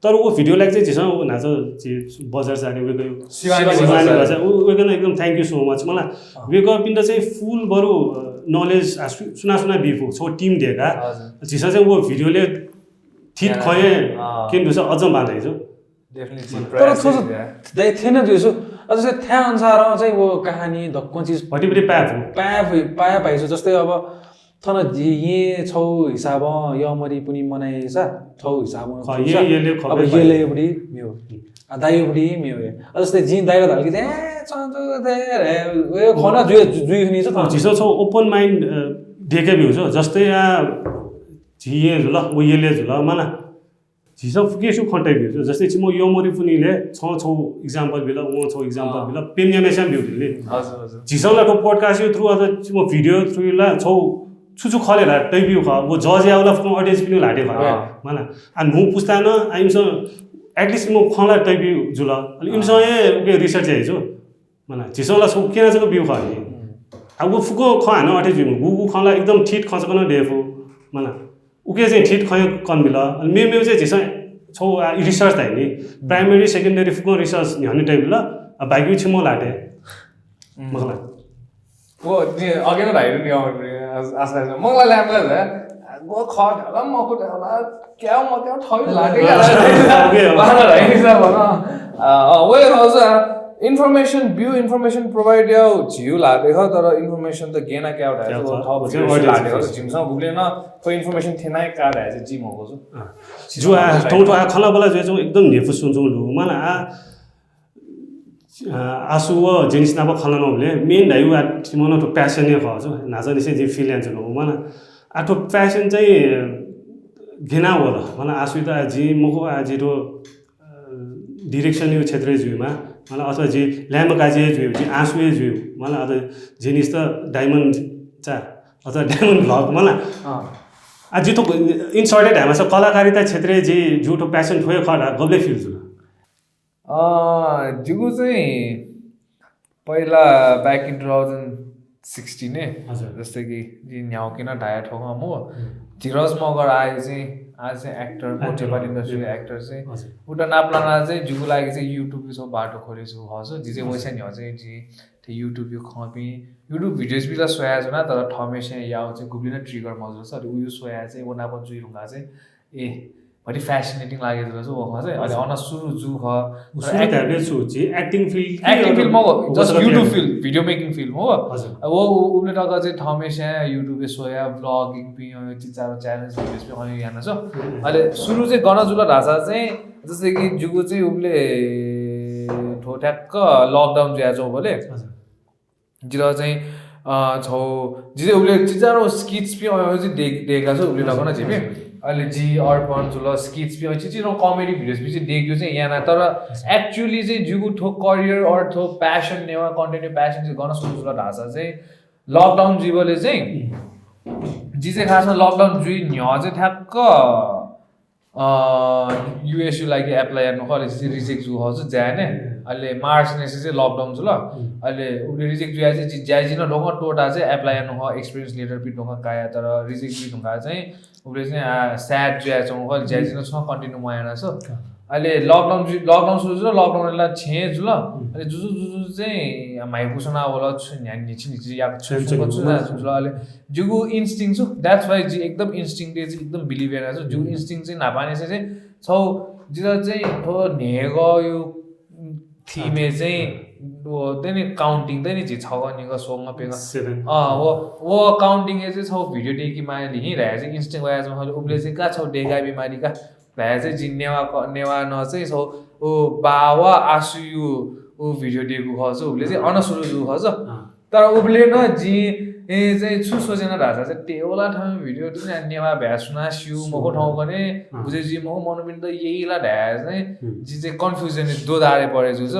तर वो video लाइक चाहिँ झिसं वो नाच झि बजार जाने वे गयो। शिवानी बजार। वे गयो एकदम thank you so much मला। वे गयो पिन्त चाहिँ full बरु knowledge सुना सुना बिफु छो team देगा। झिसं चाहिँ वो video ले ठीक खये किन दुसा अझ बांधै जो। तर थो दाइ थेन जुइसु अझ से थ्या अनुसार चाहिँ वो कहानी धक्को चीज भटिभटि पाया पाया पाया पाइसु जस्तै अब थन जि ये छौ हिसाब यमरी पुनि मनाइसा छौ हिसाब अब ये ले बडी म्यो। आ दाइ बडी म्यो। जस्तै जि दाइ धाल कि ए चंजु दे रे खना जुइ जुइ नि छ। झिसो छौ open mind देखे भ्यू छ जस्तै या झि ये जुल वो ये ले जुल मला। झिसं फुके सु खंटे भ्यू छ जस्तै छिमो यमरी पुनि ले छौ छौ example बिल वो छौ example बिल पेन्यामे स्याम भ्यू बिल। झिसं ला थो podcast through अथवा छिमो video through ला छौ छु छु खले ला तैबिउ ख वो जज यावला फुकं audience पिनु लाटे ख। मला आ न्हू पुस्ता न आ इमसं at least मो खला तैबिउ जुल। अनि इमसं ए उके research हे जो। मला झिसं ला छौ केना जक बिउ ख नि। आ वो फुकं ख हान अथे जुइम गु गु खला एकदम ठीक खचक न देफु। मला उके चाहिँ ठीक खय कन मिल। अनि मेउ मेउ चाहिँ झिसं छौ आ research धाइ नि। Primary secondary फुकं research न्ह्यने time ल आ बाकी छिमो लाटे। मखला वो नि अगे न धाइ नि आस आस मखला ल्याम ग वो ख ढला मखु ढला क्या म क्या थौ लाटे का बाहर धाइ नि सा भन। वो हौसा information बिउ information provide याउ झिउ लाटे ख तर information त गेना क्या धाइ थौ लाटे ख झिमसं गुगले न थो information थेनाइ का धाइ जि मखु जु। जु आ थौ थौ आ खला बला जु एकदम नेफु सुन जु लु मला आ आसु व जेनिस नाप खला नबले main धाइ आ थिमन थो passion हे ख जु नाचा निसे जि feel यान जु लु मला। आ थो passion चाहिँ गेना वल मला आसु त जि मखु आ जि थो direction यु क्षेत्र जुइमा मला अथवा जि ल्याम काजी जुइ जि आसु जुइ मला अथवा जेनिस त diamond चा अथवा diamond vlog मला। आ जि थो in short धाइमा छ कलाकारिता क्षेत्र जि जु थो passion थोय ख गबले feel जुल। जिगु चाहिँ पहिला back in two thousand sixteen ए जस्तै कि जि न्ह्याउ किन धाया ठोक मु धीरज मगर आयो चाहिँ आज चाहिँ actor मो नेपाली industry actor चाहिँ उता नापलाना चाहिँ जिगु लागि चाहिँ YouTube छौ बाटो खोले छु हस जि चाहिँ वैसा न्ह्याउ चाहिँ जि YouTube यु खपी YouTube videos बिला सोया जुना तर थमेसे याउ चाहिँ गुबलिन trigger मजु छ उयो सोया चाहिँ वो नाप जुइ रुंगा चाहिँ ए भति fascinating लागेको रहेछ व खँ चाहिँ। अनि हजुर। अन सुरु जु खः। उ तर सुरु act- धायेबलय् छु, झी acting field कि acting अरू field मखु, just YouTube field, video making field मखु। हजुर। अब उ, उबले तक चाहिँ थमेस्या YouTube-य् स्वया, vlogging पिं, अ, चिचारो challenge videos पिं अन याना छु। हजुर। अले सुरु चाहिँ गन जुल धाःसा चाहिँ, जस्तै कि जिगु चाहिँ उबले थो ठ्याक्क lockdown जुया च्वंबले। हजुर। जितः चाहिँ, अ, छौ, जितः उबले चिचारो skits पिं, अ, चाहिँ दे-, देका छु उबले तक न झीपिं। हजुर। अले जि अर्पण जुल skits पिं, अ, चिचिरो comedy videos पिं चाहिँ देख्यो चाहिँ याना, तर हजुर। Actually चाहिँ जिगु थो career or थो passion नेवा content passion चाहिँ गन सुरु जुल धाःसा चाहिँ lockdown जुइबले चाहिँ, जि चाहिँ खासमा lockdown जुइ न्ह्यः चाहिँ ठ्याक्क अ, USU लागि apply यानु खः, अले चाहिँ reject जु खः छु, जाय् ने। अले March नेसं चाहिँ lockdown जुल। हम्म। अले उबले reject जुया चाहिँ जि, जाय् जिं नं ढोंगा टोटा चाहिँ apply यानु खः, experience letter पिं ढोंगा काया, तर reject जुइ धुंका चाहिँ उबले चाहिँ, आ, sad जुया च्वंगु खः, अले जाय् जिं नं छुं continue मयाना छु। अले lockdown जु-, lockdown सुरु जुल, lockdown ला छेँ जुल। हम्म। अले जुजु, जुजु चाहिँ म्हाइपुसना वल छु न्ह्या निछि, निछि या छु, छु, छु, छु, छु जुल। अले जिगु instinct छु, that's why जि एकदम instinct-य् चाहिँ एकदम believe याना छु। जिगु हम्म। Instinct चाहिँ न्हापांनिसें चाहिँ छौ जितः चाहिँ थो न्हेगःयु theme-य् चाहिँ व तनि counting तनि झी छगः निगः स्वंगः प्यंगः। Seven। अँ, व, व counting-य् चाहिँ छौ video देकी माली हिं धाये चाहिँ instinct वया चाहिँ उबले चाहिँ का छौ देगा बिमारी का धाये चाहिँ जि नेवा क-, नेवा न चाहिँ छौ उ बावा आसुयु उ video देगु खः छु, उबले चाहिँ अन सुरु जु खः छु। अँ। तर उबले नं जिं, ए, चाहिँ छु सोचेन धाःसा चाहिँ तेवला थें video तुं नेवा भाय् सुना स्यू मखु थौंकन्हय्, अँ। बुझे जुइ मखु मनूपिन्त यइला धाये चाहिँ हम्म। जि चाहिँ confusion-य् दोधारे परे जु छु।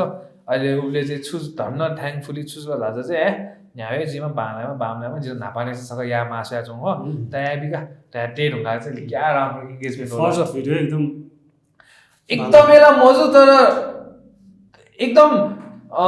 अले उबले चाहिँ छु धन्न thankfully छु छु धाःसा चाहिँ, ए, न्ह्यावे जिमा बांलामा बांलामा जितः न्हापांनिसें छगः या मासु या च्वंगु खः, हम्म। तया बिका, तया ते धुंका चाहिँ क्या राम्रो engagement वल। First video एकदम एकदमै ला मजु, तर एकदम, अ,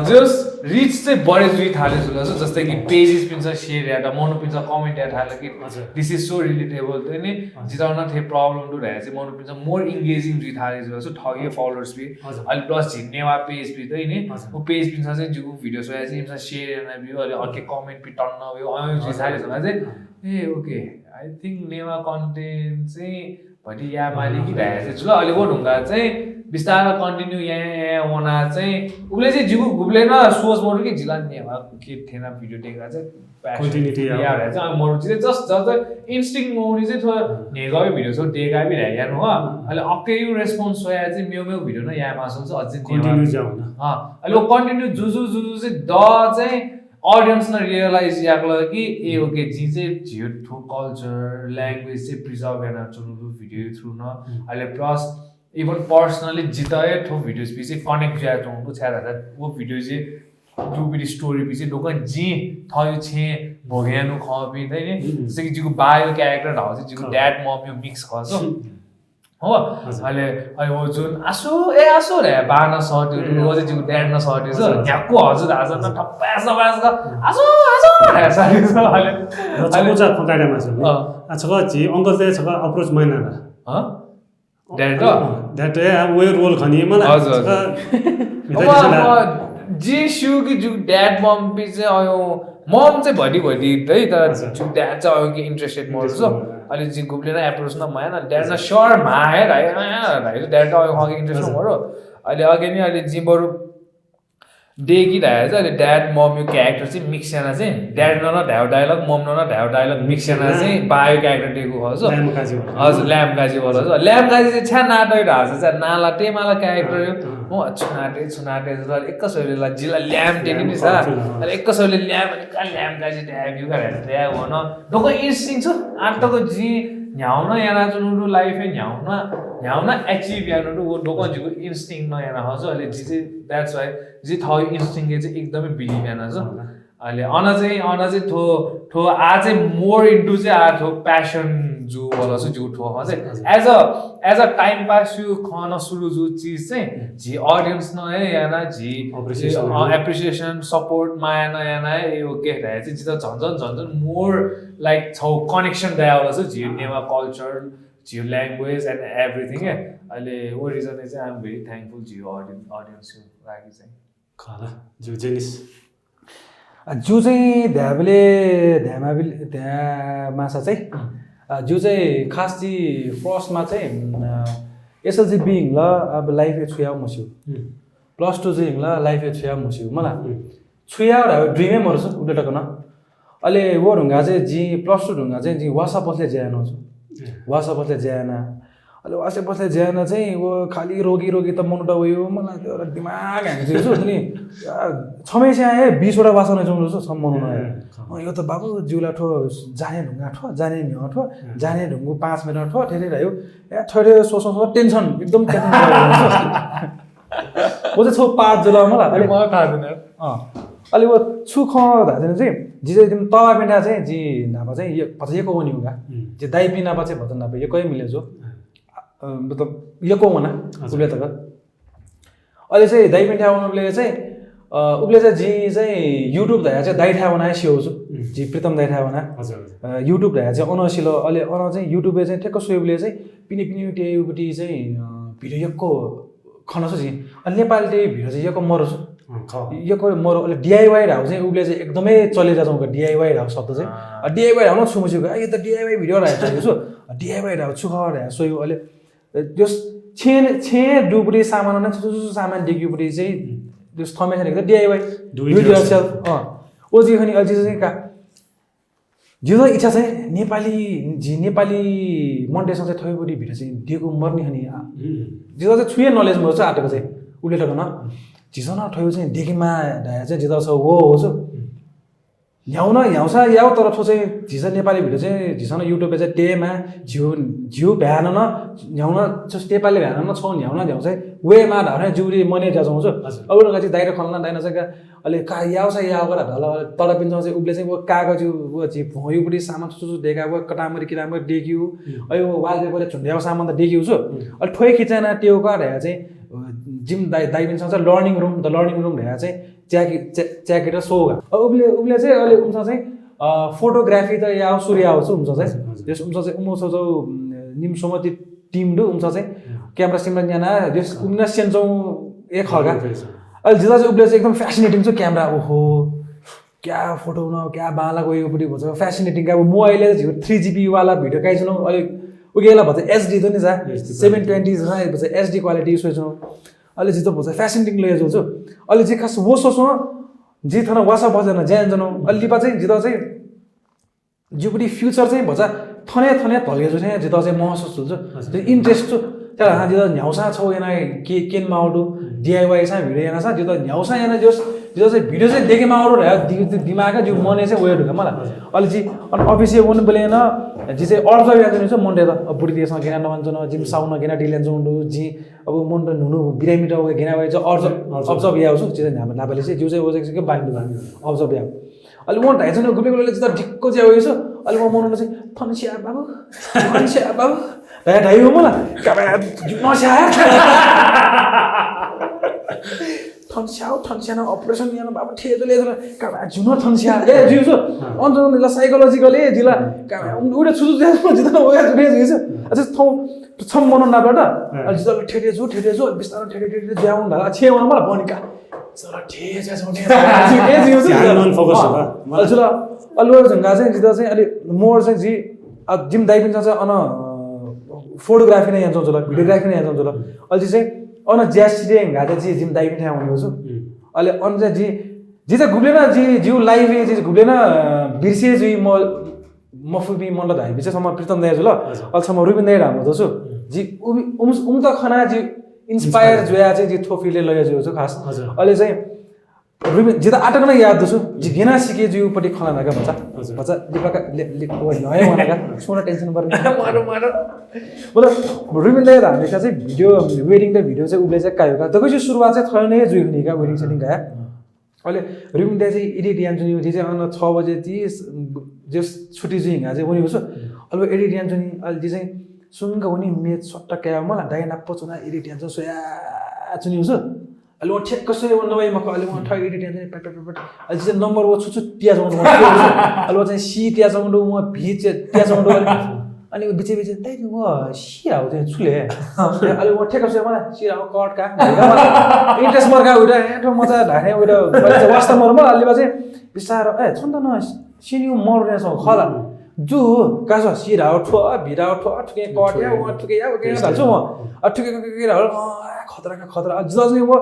जस reach चाहिँ बढे जुइ थाले जुल छु। जस्तै कि pages पिन्स share यात, मनूपिन्स comment या थाले कि हजुर। This is so relatable त नि, हजुर। जितः नं थे problem दु धाये चाहिँ मनूपिन्स more engaging जुइ थाले जुल छु, थगि followers पि। हजुर। अले plus झी नेवा page पि त नि, हजुर। उ page पिन्स चाहिँ जिगु video स्वया चाहिँ इमिस share याना बियो, अले अके comment पि टन्न वयो, अँ, जुइ हजुर। थाले जुल चाहिँ, अँ। ए, okay, I think नेवा content चाहिँ भति या माली कि धाये चाहिँ जुल। अले व धुंका चाहिँ बिस्तार continue या, या, या वना चाहिँ उबले चाहिँ जिगु गुबले न सोच मरु कि जिला नेवा के थेना video देगा चाहिँ passion continuity या। या धाये चाहिँ, अ, मरु चाहिँ just, just instinct मौनी चाहिँ थो नेगा video सो देगा भी धाये या नु, अ। अले अके यु response सोया चाहिँ मेव मेव video न या मासु चाहिँ अझै नेवा continue जाऊ न। अ, अले व continue जुजु, जुजु चाहिँ द चाहिँ audience न realize याकल कि, ए, okay, जि चाहिँ झियो थो culture, language चाहिँ preserve याना च्वनु दु video through न। हम्म। अले plus even personally जितः हे थो videos पि चाहिँ connect जुया च्वनु दु, छाय् धाःसा वो video चाहिँ दु बिदि story पि चाहिँ दोकान जि थयो छेँ भोगेनु खपि त नि। हम्म। जस्तै कि जिगु बायो character धाउ चाहिँ जिगु अँ। Dad mom यो mix खस। हम्म। हो? हजुर। अले, अले वो जुन आसु, ए आसु रे, बान सट्यो, ए, वो चाहिँ जिगु dad न सट्यो, हजुर, हजुर। न्याक्को हजुर, हजुर, न हजुर। ठप्पा, सपा, सपा, हजुर। आसु, आसु रे, सट्यो, अले, र अले छकू चाहिँ खुकाइरामा छ नि। अँ। आ, छक झी uncle चाहिँ छक approach मैना ला। हँ? Dad त? अँ, dad त, ए, अब वो role खनी, मला, हजुर, हजुर। छक भित्र अब, दिसला। अब, जी स्यू कि जिगु dad mom पि चाहिँ, अयो, mom चाहिँ भति भति दै, तर हजुर। जिगु dad चाहिँ अयो कि interested मरु interested छ। मरु। अले जि गुबले न approach न माया न, dad न हजुर। Sure मा हे राइ, राइ, dad त अयो खँ कि interest हजुर। मरु। अले अगे नि, अले जि बरु देकी धाये चाहिँ, अले dad mom यो character चाहिँ mix याना चाहिँ, dad न न धायो dialogue, mom न न धायो dialogue mix याना चाहिँ, हजुर। बायो character देगु हजुर। ल्याम काजी वाला। हजुर, ल्याम काजी वाला हजुर। ल्याम काजी चाहिँ छ्या नाटक धाःसा चाहिँ, नाला ते माला character यो। अँ। म छु नाटे, छु नाटे, अले एक सयले ला, जिला ल्याम तेनी नि सा। हजुर। अले एक सयले ल्याम, अले का ल्याम काजी type यो का रे, वन। दोक instinct छ, आठ तक जि न्ह्याउन याना च्वनु दु life हे न्ह्याउन, न्ह्याउन achieve यानु दु, वो दोक जिगु instinct न याना हजुर, अले जि चाहिँ, that's why, जि थौ instinct के चाहिँ एकदमै believe याना छ। हजुर। अले अन चाहिँ, अन चाहिँ थो, थो आ चाहिँ more into चाहिँ आ थो passion जु वाला छ जु थो ह चाहिँ। हजुर। As a, as a time pass यु खन सुरु जु चिज चाहिँ, हजुर। जि audience न हे याना, जि, appreciation अ, appreciation, support, माया न याना हे, ए, okay, धाये चाहिँ, जित झन झन, झन झन more like छौ connection दया वाला छ, जि हजुर। नेवा culture, जि language and everything, ए। अले वो reason चाहिँ I'm very thankful जि audience, audience यु लागि चाहिँ। खला, जु जेनिस। अ, जु चाहिँ ध्याबले, ध्यामाबिल-, ध्यामासा चाहिँ, अँ। आ, जिउ चाहिँ खास चाहिँ फर्स्टमा चाहिँ एसएलसी बिङ ल अब लाइफे छु याउ मस्यू। प्लस टू चाहिँ ल लाइफे छु याउ मस्यू मला। छु याउ रा ड्रिमै मरु छु उब्ले तक न। अले वो ढुङ्गा चाहिँ जि प्लस टू ढुङ्गा चाहिँ जि वासा पसले ज्याना छु। वासा पसले ज्याना। अले वासा पसले ज्याना चाहिँ वो खाली रोगी रोगी त मनु त वयो मला। दिमाग ह्याङ छु नि। छमेस्या हे बिसवटा वासा नै जाउँ छु छम मनु न। यो त बाबु जिउला ठो जाने ढुङ्गा ठो जाने न्ह्यः ठो जाने ढुङ्गु पाँच मिटर ठो ठेरे रह्यो। ए थोरै सोसो सोसो टेन्सन एकदम टेन्सन। वो चाहिँ छौ पाँच जुल मला। अले मलाई थाहा छैन। अँ अले वो छु खँ धाःथें चाहिँ जि चाहिँ एकदम तवा पिन्डा चाहिँ जि नापा चाहिँ भचा यक्व वनी उगा। जि दाइपिं नापा चाहिँ भचा नापा यक्व मिले जो। मतलब यक्व वना उब्ले तक। अले चाहिँ दाइपिं थाय् वनाबले चाहिँ उब्ले चाहिँ जि चाहिँ युट्युब धाया चाहिँ दाइ थाय् वना सिउ छु। जि प्रितम दाइ थाय् वना। युट्युब धाया चाहिँ अन सिल अले अन चाहिँ युट्युबे चाहिँ ठ्याक्क सोइबले चाहिँ पिने पिने टेयुपट्टि चाहिँ भिडियो यक्व खन छु जि। अनि नेपाली टेयु भिडियो चाहिँ यक्व मरु छु। यक्व मरु अले डिआइवाई धाउ चाहिँ उब्ले चाहिँ एकदमै चले जाजौँ का डिआइवाई धाउ शब्द चाहिँ। डिआइवाई धाउ न छु मुसिउ का यो त डिआइवाई भिडियो धाया चाहिँ छु। डिआइवाई धाउ छु खबर धाया सोयु अले जस छेँ छेँ डुबुटी सामान नै छु छु सामान देख्युपट्टि चाहिँ जस थमे खाने त डिआइवाई do it yourself। अँ ओ जि खनि अल्छि चाहिँ का जिउ इच्छा चाहिँ नेपाली जि नेपाली मन्टेसँग चाहिँ थोइबुटी भिडियो चाहिँ दिएको मर्ने हनि। जिउ चाहिँ छुए नलेज मरु चाहिँ आटक चाहिँ उब्ले तक न जिसन थोइबु चाहिँ देखेमा धाया चाहिँ जिउ छ वो हो छु। न्ह्याउन न्ह्याउसा याउ तर थ्व चाहिँ झिस नेपाली भिडियो चाहिँ झिसन युट्युबे चाहिँ टेमा झिउ झिउ भ्यान न न्ह्याउन जस नेपाली भ्यान न छौ न्ह्याउन न्ह्याउ चाहिँ वेमा धाउने जिउरी मने ज्याजौँ छु। अब उनका चाहिँ दाइर खलना दाइन चाहिँ अले का याउसा याउ गर ढल तर पिन्सौ चाहिँ उब्ले चाहिँ वो कागज वो झि भौँयुपट्टि सामान छु छु देका वो कटामरी किरामरी देकिउ। अयो वालपेपरले झुन्ड्याउ सामान त देकिउ छु। अले थ्वै खिचाना टेउ का ढया चाहिँ जिम दाइ दाइ पिन्सौ चाहिँ learning room the learning room ढया चाहिँ च्याकी च्याकेर सोगा। उब्ले उब्ले चाहिँ अले उमसा चाहिँ फोटोग्राफी त याउ सुरु याउ छु उमसा चाहिँ जस उमसा चाहिँ उमसा चाहिँ निम सोमति टिम दु उमसा चाहिँ क्यामेरा सिमरा न्याना जस उमना सेन्चौ ए खगा। अले जिउ चाहिँ उब्ले चाहिँ एकदम फ्यासिनेटिङ छु क्यामेरा ओहो क्या फोटो न क्या बाला गयो पट्टि भन्छ फ्यासिनेटिङ क्या मोबाइलले जिउ थ्री जिबी वाला भिडियो काइजुन अले उगेला भन्छ एचडी त नि जा सेभेन ट्वेन्टी भन्छ एचडी क्वालिटी सोइजुन। अले जित भन्छ फ्यासिनेटिङ लया जुल छु। अले जि खास वो सोसो जि थन वासा बजना ज्यान जन अले लिपा चाहिँ जित चाहिँ जिउपट्टि फ्युचर चाहिँ भचा थने थने धलगे जु थें जित चाहिँ महसुस जुल छु। इन्ट्रेस्ट छु। त्या हां जित न्ह्याउसा छौ याना के केन माउडु डिआइवाई सा भिडियो याना सा जित न्ह्याउसा याना जस जित चाहिँ भिडियो चाहिँ देखे माउडु रे दिमाग जिउ मने चाहिँ वया ढुका मला। अले जि अन अफिसय् वन बलेन जि चाहिँ अर्ज या जन छु मन्टे त बुढी देशमा गेना नवान जन जिम साउन गेना डिलेन जन जि अब मन त नुनु बिरामी त गेना वया चाहिँ अर्ज अर्ज या छु। जि चाहिँ नाबले चाहिँ जिउ चाहिँ वजक के बानी अर्ज या अले वं धाइछन् गुबले गुबले जित ढिक्क ज्या वइसु। अले वं मनूले चाहिँ थन्स्या बाबु थन्स्या बाबु धाइ धाइ हो मला। काबा जुन स्या थन्स्या हो थन्स्या न अपरेसन याना बाबु ठे जले जले काबा जुन थन्स्या ए जुइसु। अन्त ल साइकोलोजिकल ए जिला काबा उडे छु छु ज्या जित न वया जुने जुइसु। अच्छा थौ छम मनो नाबाट अले जित ठे ठे जु ठे ठे जु बिस्तार ठे ठे ठे ज्या वन धाला छे वन मला बनिका। चला ठे ज्या जु ठे ए जुइसु। ध्यान नन फोकस होला। अले चला अले वर जंगा चाहिँ जित चाहिँ अले मोर चाहिँ जि आ जिम दाइपिन्सं चाहिँ अन फोटोग्राफी नै यान्छौँ जुल भिडियोग्राफी नै यान्छौँ जुल। अले चाहिँ अन ज्यासिरे घाटे जि जिम दाइपिन थाय् वने छु। अले अन चाहिँ जि जि चाहिँ गुबले न जि जिउ लाइफ जि गुबले न बिर्से जुइ म मफुबी मन धाइ बिचे सम प्रितम दाइ जुल। अले सम रुबिन दाइ धाम दसु जि उम उम त खना जि इन्स्पायर जुया चाहिँ जि थो फिल्डले लया जुयो छु खास। अले चाहिँ रुबिन जित आटक नै याद दसु जि गेना सिके जुयुपट्टि खला नका भचा भचा लिपाका ले ले ओ नय वनाका सुना टेन्सन बर्ने मारो मारो। मतलब रुबिन दाइ धाम का चाहिँ भिडियो वेडिङ द भिडियो चाहिँ उबले चाहिँ कायो का दकसी सुरुवात चाहिँ थयो नै जुइ हुनी का वेडिङ सेटिङ का। अले रुबिन दाइ चाहिँ एडिट यान जुनि जि चाहिँ अन छ बजे जि जस छुट्टी जुइ हिँगा चाहिँ वनी हुसु। अले एडिट यान जुनि अले जि चाहिँ सुंग वनी मेच सट्टा काया मला दाइ नाप्प चुना एडिट यान सोया चुनि हुसु। अले वं ठ्याक्क सोया वन नवाइ मख अले वं ठ एडिट यान जुनि पट पट पट अले जि चाहिँ नम्बर व छु छु तिया जौं अले वं चाहिँ सी तिया जौं दु वं भी तिया जौं दु। अनि बिचे बिचे दाइ व सी हाउ चाहिँ छुले अले वं ठ्याक्क सोया मला सी हाउ कट का इन्ट्रेस्ट मर का उडा ए ठो मचा धाने उडा वास्ता मर मला अले बा चाहिँ बिस्तार ए छन्त न सिनिउ मर रे सौ खला। जु का स, सी धाःगु थ्व, बी धाःगु थ्व, थुके कट या, वं थुके या, उके या धाल छु वं। अ, थुके, थुके, थुके धाल, अ, खतरा का, खतरा। अ, जितः चाहिँ व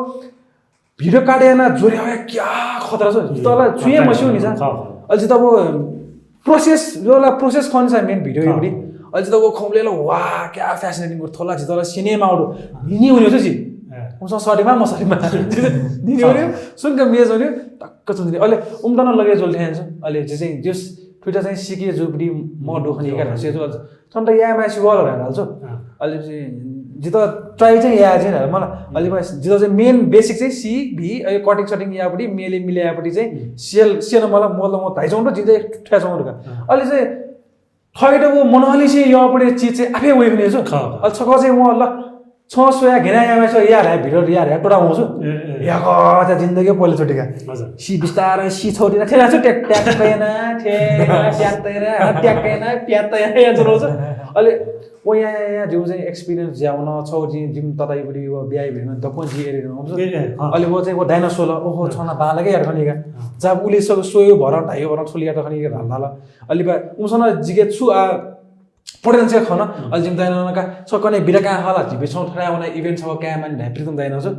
भिडियो काटे याना जोरे हया क्या खतरा छु। जितः ला छुं हे मस्यू नि सा। अले जितः व प्रोसेस, जो ला प्रोसेस खन सा मेन भिडियो एबडी। अले जितः व खंबले ला वा, क्या फ्यासिनेटिङ थ्व ला, जितः ला सिनेमा आउट। निनि हुने छु जि। उमसं सरीमा, म सरीमा। निनि हुने, सुंक मेज हुने, टक्क चुन्दिने। अले उम्दन लगे जोल थें छु। अले जि चाहिँ जस थुइटा चाहिँ सिके जुबडी म दोखनी का से जुल। थन त याये माय् सिवल धाल छु। अले जितः ट्राई चाहिँ याये चाहिँ धाल मला। अले जितः चाहिँ मेन बेसिक चाहिँ सी, बी, अ, कटिङ सटिङ यापडी, मेले मिले यापडी चाहिँ सेल, सेल मला, म ल म धाइचौं दु, जितः ठ्याचौं दु का। अले चाहिँ थइटा व मनहलिसे यापडी चिज चाहिँ आफै वइ हुने छु। अले छक चाहिँ म ल छ स्वया घेना यामा छ या रे भिडियो या रे टोडा हुँ छु। या क त्या जिन्दगी पहिले चोटी का। सी बिस्तारै सी छौटी ना ठेला छु ट्याक ट्याक कैना, ठेला ट्याक कैना, ट्याक कैना, प्यात या या चलो छु। अले ओ या या या जिउ चाहिँ एक्सपिरियन्स ज्याउन छौ जि जिम तताइबडी व ब्याइ भेन दक्व जि एरे न। अले वो चाहिँ वो डाइनासोर ल ओहो छना बालके यार खनिका। जा उले सब सोयो भर धायो भर थुलिया त खनिका धाल धाल। अले बा उसन जिगे छु आ पढेन से खन। अले जिम दाइना नका छ कने बिदा का हला जिबे छौ थरा वना इभेन्ट छौ कायमान धाइ प्रितम दाइना छु।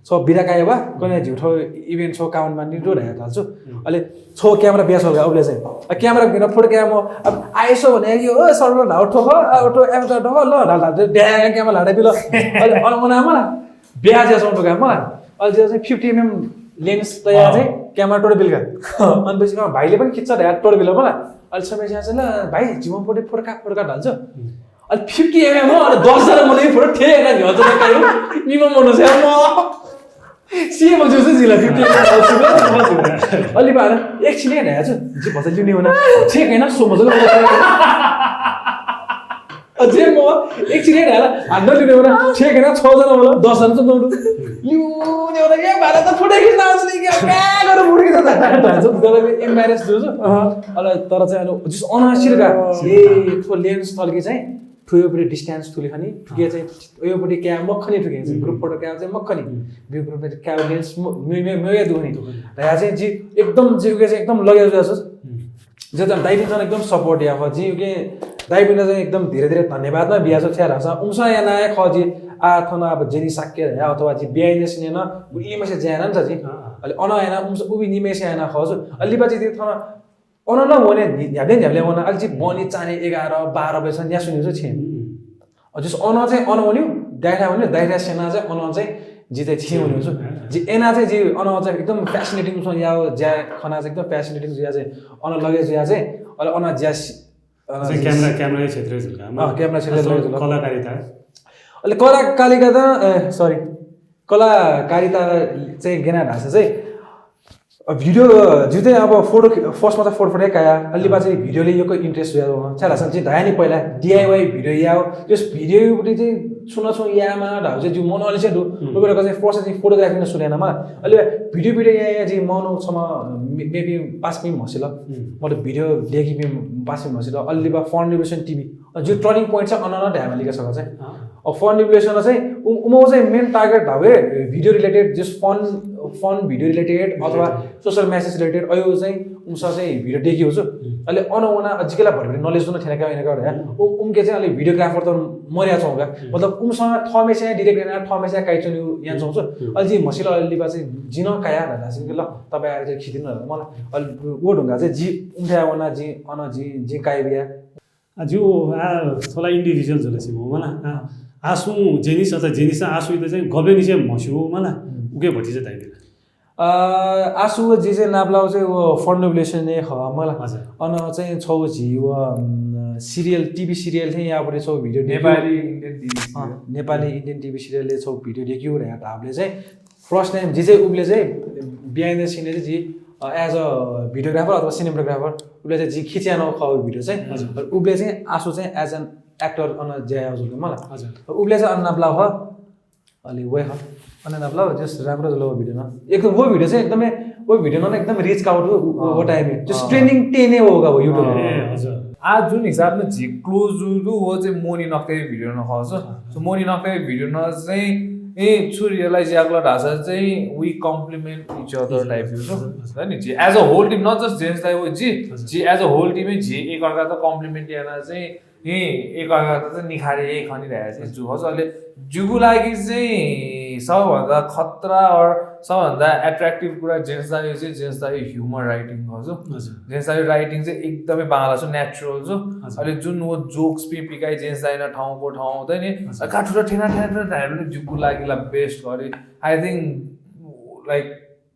छौ बिदा का बा कने जिउ थौ इभेन्ट छौ कामन मान नि दो धाइ धाल छु। अले छौ क्यामेरा बेस होला उले चाहिँ। अ, क्यामेरा बिना फोटो क्याम अब आइसो भने यो ओ सर्व धाउ ठोख, अ, ओटो एम का ढोख ल धाल धाल। ड्या क्यामेरा लाडा बिल। अले अन मना मला ब्याज यासौ टोका मला। अले चाहिँ फिफ्टी एमएम लेन्स तया चाहिँ क्यामेरा टोडा बिल का। अन पछि भाइले पनि खिच्छ धाइ टोडा बिल मला। अले समय चाहिँ ल भाइ जिम फोटो फोटो का फोटो का धाल छु। अले फिफ्टी एमएम हो, अले दस जना मनैं फोटो ठे याना न्ह्यः जना कायो। निम्ह मनू चाहिँ म। सी मजू चाहिँ जिला फिफ्टी एमएम। अले बा एकछिन हे धाइ छु। जि भचा लिउने हुना। ठे कैना सो मजू। अझै म एकछिन हे धाइ ला। हात लिउने हुना। ठे कैना छ जना होला, दस जना चाहिँ नौडु। लिउने हुना, ए, भाडा त फोटो खिच्न आउँछ नि, क्या, क्या गरेर फोटो खिच्न धाइ छु, तर एम्बारेस छु। अले तर चाहिँ अन जिस अनसिर का। ए, थ्व लेन्स तलके चाहिँ थुयोपट्टि डिस्टेन्स थुलि खनि, थुके चाहिँ योपट्टि क्या मखनि थुके चाहिँ ग्रुप फोटो क्या चाहिँ मखनि। ब्यू ग्रुप क्या लेन्स म-, मे-, मे-, मेया दुखनि। धाइ चाहिँ जि एकदम जिउके चाहिँ एकदम लगे जुया छु। जि चाहिँ डाइभिङ चाहिँ एकदम सपोर्ट या ख। जिउके डाइभिङ चाहिँ एकदम धेरै धेरै धन्यवाद न बिया छु। छ्या धासा उमसा याना या ख जि आ थन अब जेनी साक्य या अथवा जि बिहाइन्ड सिने न उली मसे ज्याना छ जि। अले अन याना उमसा उबि निमेसे याना ख छु। अले लिपा चाहिँ थन अन न वने न्ह्याबले न्ह्याबले वना। अले जि बनी चाने एघार बाह्र बजेसम्म न्यासु न्यु छु छे। अ, जस अन चाहिँ अन वन्यु, दाइरा वन्यु, दाइरा सेना चाहिँ अन चाहिँ जि चाहिँ छे वन्यु छु। जि एना चाहिँ जि अन चाहिँ एकदम फ्यासिनेटिङ छु या ज्या खना चाहिँ एकदम फ्यासिनेटिङ छु या चाहिँ अन लगे छु या चाहिँ अले अन ज्या सि-, अ, चाहिँ जि क्यामेरा, क्यामेरा क्षेत्र जुल का। अ, क्यामेरा क्षेत्र जुल। कलाकारिता। अले कलाकारिता त, ए, सरी। कलाकारिता चाहिँ गेना धासा चाहिँ अ, भिडियो, अ, जिउ चाहिँ अब फोटो खि-, फर्स्टमा चाहिँ फोटो फोटो काया, अले बा चाहिँ भिडियोले यक्व इन्ट्रेस्ट जुया वं। छ्या धासा चाहिँ धाया नि पहिला डिआइवाई भिडियो याओ। त्यस भिडियोपट्टि चाहिँ छुन छु यामा धाउ चाहिँ जिउ मन अलिसे दु। उबे रक चाहिँ फर्स्ट चाहिँ फोटोग्राफी न सुरु याना मा। अले भिडियो भिडियो या या चाहिँ मनो छमा मे-, मेबी पाँच मिनट म्हसिल। मतलब भिडियो लेखी बी पाँच मिनट म्हसिल। अले बा फन रिभोल्युसन टिभी। अ, जिउ टर्निङ पोइन्ट चाहिँ अन न धाया लिका सक चाहिँ। अ, फन रिभोल्युसन चाहिँ उ-, उमो चाहिँ मेन टार्गेट धाउ हे video related, just fun, fun video related अथवा सोसियल मेसेज रिलेटेड अयो चाहिँ उमसा चाहिँ भिडियो देखियो छु। अले अन वना अजिकला भरि भरि नलेज न थेना का इना का रे। उ-, उमके चाहिँ अले भिडियोग्राफर त मर्या छौ का। मतलब उमसा थमे चाहिँ डाइरेक्ट याना थमे चाहिँ काइ चुन्यु यान छौ छु। अले जि म्हसिल अले लिपा चाहिँ जिन काया धासा कि ल, तपाईं आएर चाहिँ खिदिनु न मला। अले वो ढुंगा चाहिँ जि उम्थे वना जि अन जि, जि काइ बिया। आ, जिउ, आ, थोला इन्डिभिजुअल जुल सिम, मला। आ, आसु जेनिस अथवा जेनिस आसु इद चाहिँ गबे निसे म्हस्यू, मला। उके भति चाहिँ दाइबिल। अ, आसु जि चाहिँ नापलाउ चाहिँ वो फन रिभोल्युसन ने ख, मला। अन चाहिँ छौ जि वो, उम्, सिरियल, टिभी सिरियल थें यापरि छौ video Nepali Indian TV serial. Nepali Indian TV serial ले छौ भिडियो देखियो रे धाबले चाहिँ फर्स्ट टाइम जि चाहिँ उबले चाहिँ बिहाइन्ड द सिन चाहिँ जि, अ, एज अ भिडियोग्राफर अथवा सिनेमाटोग्राफर उबले चाहिँ जि खिच्या न खाउ भिडियो चाहिँ। उबले चाहिँ आसु चाहिँ एज एन एक्टर अन ज्या जुल मला। उबले चाहिँ अन नापलाउ ख। अले वे ख। अन नापलाउ जस राम्रो जुल वो भिडियो न। एकदम वो भिडियो चाहिँ एकदमै वो भिडियो न एकदम रिच काउट हो वो टाइम। जस ट्रेन्डिङ टेन हे वो का वो YouTube। ए, हजुर। आ जुन हिसाब न जि क्लोज दु वो चाहिँ मोनी नक्ते भिडियो न खस। सो मोनी नक्ते भिडियो न चाहिँ ए छु रियलाइज याकल धाःसा चाहिँ we complement each other type हो नि। जी, as a whole team, not just Jens दाइ हो जी, जी as a whole team-मै जी एकअर्का त कम्प्लिमेन्ट याना चाहिँ नि एकअर्का त निखारे यही खनि रहेछ जु हज। अले जुगु लागि चाहिँ सबभन्दा खतरा और सबभन्दा एट्र्याक्टिभ कुरा जेन्स दाइ चाहिँ जेन्स दाइ ह्युमर राइटिङ हो जु। जेन्स दाइ राइटिङ चाहिँ एकदमै बांला छु, नेचुरल छु। अले जुन वो जोक्स पि पिकाइ जेन्स दाइ न ठाउँको ठाउँ त नि का ठुलो ठेना ठेना ठेना ढाइले जुगु लागि ला बेस्ट गरे। I think like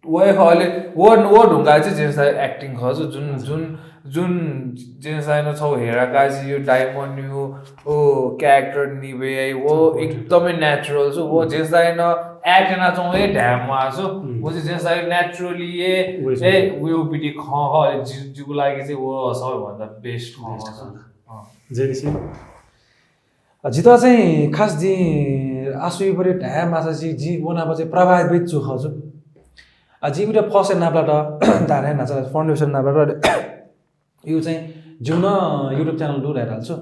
वो एक अले वो वो ढुंगा चाहिँ जेन्स दाइ एक्टिङ खजु जुन जुन जुन जेन्स दाइ न छौ हेरा काजी यो डायमन्ड यो ओ क्यारेक्टर निबे वो एकदमै नेचुरल छु। वो जेन्स दाइ न एक्ट ना चौ ए ढ्याम वा छु। वो चाहिँ जेन्स दाइ नेचुरली ए ए वो पिटी ख ख अले जि- जिगु लागि चाहिँ वो सबैभन्दा बेस्ट ख ख छु। जेनिसी जितः चाहिँ खास जि आसुइ परे ढाया माछा जि जि वो नाप चाहिँ प्रभावित जु खजु। आ जि उटा फर्स्ट नापलाट धारे नाचा फाउन्डेसन नापलाट यु चाहिँ जिउ न YouTube च्यानल दु धाइराल छु।